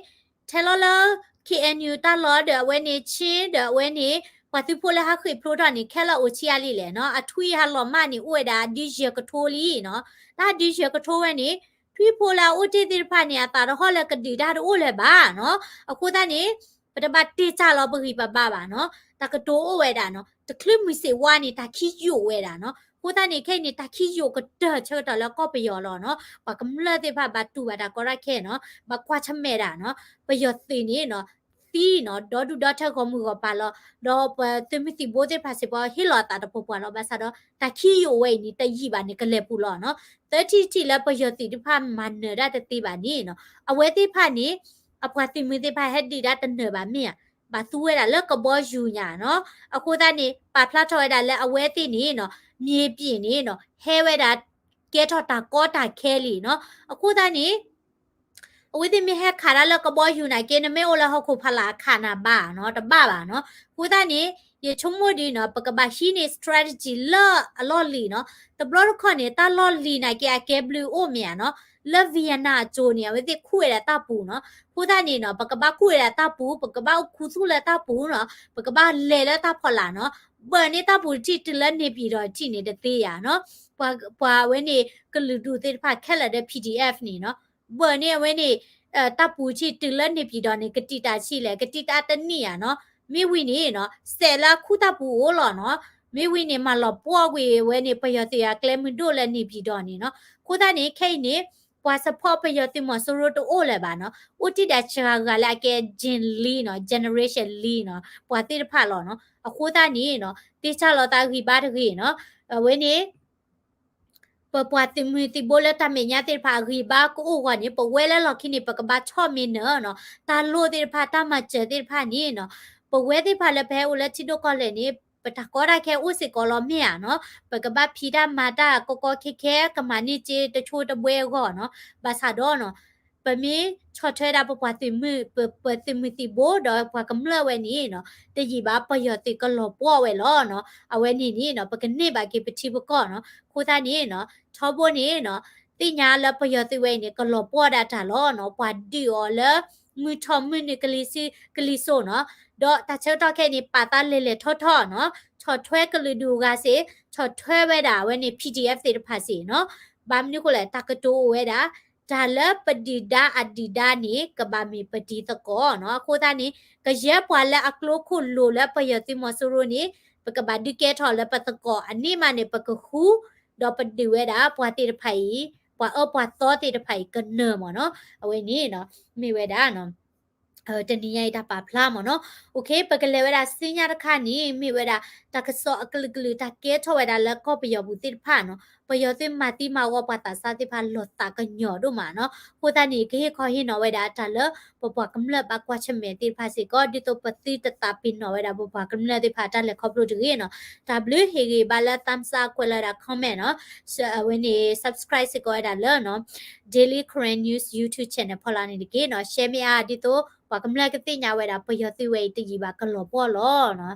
ထဲလီၤလၢ K N U တၢ်လီၢ်ဒီးအဝဲန့ၣ် Chin ဒီးအဝဲန့ၣ် ပှၤသုးဖိလၢဟးဃ့ၢ်ဖျိထီၣ်န့ၣ် ခဲလၢာ်အိၣ်ဆံးအါလံလဲၣ်နီၤ, အထွံၣ်ဟးလီၤမၢ်န့ၣ် အိၣ်ဝဲဒၣ်ဒုယဲၢ်ကထိလံနီၤ, တၢ်ဒုယဲၢ်ကထိဝဲန့ၣ် ထွံၣ်ဖိလၢအအိၣ်တ့ၢ်သ့ၣ်တဖၣ်န့ၣ် အသးတဟီၣ်လၢကဒုးတၢ်တအိၣ်လၢၤဘၣ်နီၤ, အဃိသတးန့ၣ် ပတဘၣ်တ့ၢ်တၢ်လီၤပဂံၢ်ပဘါဘၣ်နီၤ, တၢ်ကတိၤအိၣ်ဝဲဒၣ်နီၤ, တချုးမုၢ်စ့ၣ်ဝါန့ၣ် တၢ်ခံယိာ်ဝဲဒၣ်နီၤ, အဃိသတးန့ၣ် ခဲအံၤန့ၣ် တၢ်ခံယိာ်ကတၢၢ်ဆၢကတီၢ်လၢကီၢ်ပယီၤလီၤနီၤ, ပှၤကမျၢၢ်သ့ၣ်တဖၣ်ဘၣ်တူၢ်ဘၣ်တၢ်ကီတၢ်ခဲနီၤ, ဘၣ်ကွၢ်ဆၢၣ်မဲာ်ဒၣ်နီၤ, ပယီၤသုးန့ၣ်နီၤ သံနီၤ ဒီဒူၣ်ဒီထၢဂီၢ်မုၢ်ဂီၢ်ပၤလီၤ, ဒီးပသုးမုၢ်သံၣ်ဘိသ့ၣ်တဖၣ်စ့ၢ်ကီး ဟ့ၣ်လီၤအသးတပှီၤပှီၤလီၤ, ဘၣ်ဆၣ်ဒီး တၢ်ခံယိာ်ဝဲအံၤန့ၣ် တယံာ်ဘၣ်န့ၣ် ကလဲၤပူၤလီၤနီၤ, သၢထံၣ်တထံၣ်လၢပယီၤသုးတဖၣ်မၤနၢၤတၢ်တသ့ဘၣ်န့ၣ်နီၤ, အဝဲသ့ၣ်တဖၣ်န့ၣ် အပှၤသုးမုၢ်သ့ၣ်တဖၣ်ဟဲဒုးတၢ်တနၢၤဘၣ်မ့ၢ်ဧါ, ဘၣ်သူဝဲဒၣ်လၢကဘီယူၤညါနီၤ, အဃိသတးန့ၣ် ပာ်ဖျါထီၣ်ဝဲဒၣ်လၢအဝဲသ့ၣ်န့ၣ်နီၤ မြေပြင်န့ၣ်နီၤ ဟဲဝဲဒၣ် ကဲထီၣ်တၢ်ကီတၢ်ခဲလံနီၤ, အဃိသတးန့ၣ် အဝဲသ့ၣ်မ့ၢ်ဟဲခးတၢ်လၢကဘီယူၤနာ်က့ နမ့ၢ်အိၣ်လၢဟီၣ်ခိၣ်ဖီလာ်အခးနၤဘၣ်နီၤ, တဘၣ်ဘၣ်နီၤ, အဃိသတးန့ၣ် ယဆိကမိၣ်ဒ်နီၤ ပကဘၣ်ဟံးန့ၢ် strategy လၢအလီၢ်လံၤနီၤ, တဘျီတခီၣ်န့ၣ် တၢ်လီၢ်လံၤနာ်က့ အကဲဘျုးအိၣ်မ့ၢ်ဧါနီၤ, လၢ Vietnam အကၠိန့ၣ် အဝဲသ့ၣ်ခူၣ်ဝဲဒၣ်တၢ်ပူၤနီၤ, အဃိသတးန့ၣ်နီၤ ပကဘၣ်ခူၣ်ဝဲဒၣ်တၢ်ပူၤ ပကဘၣ်အိၣ်ခူသူၣ်လၢတၢ်ပူၤနီၤ, ပကဘၣ်လဲၤလၢတၢ်ဖီလာ်နီၤ, ဘၢၣ်န့ၢ်တၢ်ပူၤတထံၣ်တုၤလၢ နေပြည်တော် တထံၣ်န့ၣ်တသ့ဧါနီၤ, ပှၤ ပှၤအဝဲန့ၣ် ကလုာ်ဒူၣ်သ့ၣ်တဖၣ်ခဲလၢာ်ဒီး P D F န့ၣ်နီၤ, ဘၢၣ်န့ၢ်အဝဲန့ၣ် တၢ်ပူၤတထံၣ်တုၤလၢ နေပြည်တော် န့ၣ် ကတံာ်တာ်ဆံးလဲၣ် ကတံာ်တာ်တနံၣ်ဧါနီၤ, မ့ၢ်ဝံၤန့ၣ်နီၤ စဲးလၢခူၣ်တၢ်ပူၤအိၣ်လီၤနီၤ, မ့ၢ်ဝံၤန့ၣ် မၤလီၤပှီၢ်ကွံာ်ဝဲန့ၣ် ပယီၤသုးအကျဲမုၢ်ဒိၣ်လၢ နေပြည်တော် န့ၣ်နီၤ, အဃိသတးန့ၣ် ခဲအံၤန့ၣ် ပှၤ support ပယီၤသုးမီၤစိရိၤတအိၣ်လၢၤဘၣ်နီၤ, အိၣ်တ့ၢ်ဒၣ်စှၤဂၤလၢအကဲ Gen Z နီၤ generation Z နီၤ ပှၤသ့ၣ်တဖၣ်လီၤနီၤ, အဃိသတးန့ၣ်နီၤ တ့ၢ်ဆၢလီၤသးဂံၢ်ဘါတဂ့ၤနီၤ, အဝဲန့ၣ် ပပှၤသုးမုၢ်သံၣ်ဘိလၢတၢ်မဲာ်ညါသ့ၣ်တဖၣ်အဂံၢ်ဘါကအိၣ်အဂီၢ်န့ၣ် ပဝဲလၢလီၢ်ခံန့ၣ် ပကဘၣ်ဆီၣ်မ့ၢ်နၢၤနီၤ, တၢ်လိၣ်သ့ၣ်တဖၣ် တၢ်မၤစၢၤသ့ၣ်တဖၣ်န့ၣ်နီၤ, ပဝဲသ့ၣ်တဖၣ်လၢပဟဲအိၣ်လၢထံဒိၣ်ကီၢ်လဲၢ်န့ၣ် ပတၢ်ကီတၢ်ခဲအိၣ်စ့ၢ်ကီးလီၤမ့ၢ်ဧါနီၤ, ပကဘၣ်ဖံးတၢ်မၤတၢ်ကီကီခဲခဲ ကမၤန့ၢ်စ့တဆိတဘှဲအဂီၢ်နီၤ, ဘၣ်ဆၣ်ဒီးနီၤ ပမ့ၢ်ဆီၣ်ထွဲဒၣ်ပပှၤသုးမုၢ် ပ ပသုးမုၢ်သံၣ်ဘိဒီးပှၤကမျၢၢ်ဝဲန့ၣ်နီၤ တယံာ်ဘၣ် ပယီၤသုးကလီၤပှီၢ်ဝဲလီၤနီၤ, အဝဲန့ၣ်န့ၣ်နီၤ ပကန့ၢ်ဘၣ်က့ၤပထံပကီၢ်နီၤ, အဃိသတးန့ၣ်နီၤ ထီဘိန့ၣ်နီၤ သ့ၣ်ညါလၢပယီၤသုးဝဲအံၤန့ၣ် ကလီၤပှီၢ်ဒၣ်တၢ်လီၤနီၤ, ပှၤဒုးအီၤလၢ မုၢ်ထီၣ်မုၢ်နုာ်ကလံၤစိးနီၤ, ဒီးတၢ်ဆၢကတီၢ်ခဲအံၤန့ၣ် ပာ်သးလဲၤလဲၤထီၣ်ထီၣ်နီၤ, ဆီၣ်ထွဲကလုာ်ဒူၣ်အဂၤစ့ၢ်, ဆီၣ်ထွဲဝဲဒၣ်အဝဲန့ၣ် P D F သ့ၣ်တဖၣ်စ့ၢ်နီၤ, ဘၣ်မနုၤဃိလဲၣ် တၢ်ကတိၤအိၣ်ဝဲဒၣ် တၢ်လၢပဒုၣ်ဒါအဒုၣ်ဒါန့ၣ် ကဘၣ်မ့ၢ်ပတံၤသကိးနီၤ, အဃိသတးန့ၣ် ကယဲၢ်ပှၤလၢအကျိခိၣ်လိၤလၢပယီၤသုးမီၤစိရိၤန့ၣ် ပကဘၣ်ဒုးကဲထီၣ်လၢပသကိးအန့ၣ်မးန့ၣ် ပကဃူ ဒီးပဒုးဝဲဒၣ်ပှၤသ့ၣ်တဖၣ်အံၤ ပှၤအၢပှၤသီသ့ၣ်တဖၣ်အံၤကနၢၤမ့ၢ်နီၤ, အဝဲန့ၣ်နီၤ မ့ၢ်ဝဲဒၣ် တနံၤညါအံၤတၢ်ပာ်ဖျါမ့ၢ်နီၤ, ပကလဲၤဝဲဒၣ်ဆူညါတခါန့ၣ် မ့ၢ်ဝဲဒၣ် တၢ်ကစီၣ်အကလုာ်ကလုာ် တၢ်ကဲထီၣ်ဝဲဒၣ်လၢကီၢ်ပယီၤပူၤသ့ၣ်တဖၣ်နီၤ, ပယီၤသုးမၤသံမၤဝီပှၤသးစၢ်သ့ၣ်တဖၣ် လီၤသးကညီၤဒိၣ်မးနီၤ, အဃိသတးန့ၣ် ကဟ့ၣ်ခီဟ့ၣ်နီၤဝဲဒၣ်တၢ်လၢ ပပှၤကမျၢၢ်ဘၣ်ကွၢ်ဆၢၣ်မဲာ်သ့ၣ်တဖၣ်စ့ၢ်ကီး ဒ်သိးပသုတသးပ့ၤနီၣ်ဝဲဒၣ်ပပှၤကမျၢၢ်သ့ၣ်တဖၣ်တၢ်လဲၤခီဖျိတဂ့ၤနီၤ, တၢ်ဘျုးဟ့ၣ်ဂံၢ်ဘါလၢ thumbs up ကွဲးလီၤဝဲဒၣ် comment နီၤ, အဝဲန့ၣ် subscribe စ့ၢ်ကီးဝဲဒၣ်လၢ Daily Karen News YouTube channel ဖီလာ်န့ၣ်တက့ၢ်နီၤ, share မ့ၢ်အါ ဒ်သိးပှၤကမျၢၢ်ကသ့ၣ်ညါဝဲဒၣ် ပယီၤသုးဝဲအံၤတယံာ်ဘၣ်ကလီၤပှီၢ်လီၤနီၤ,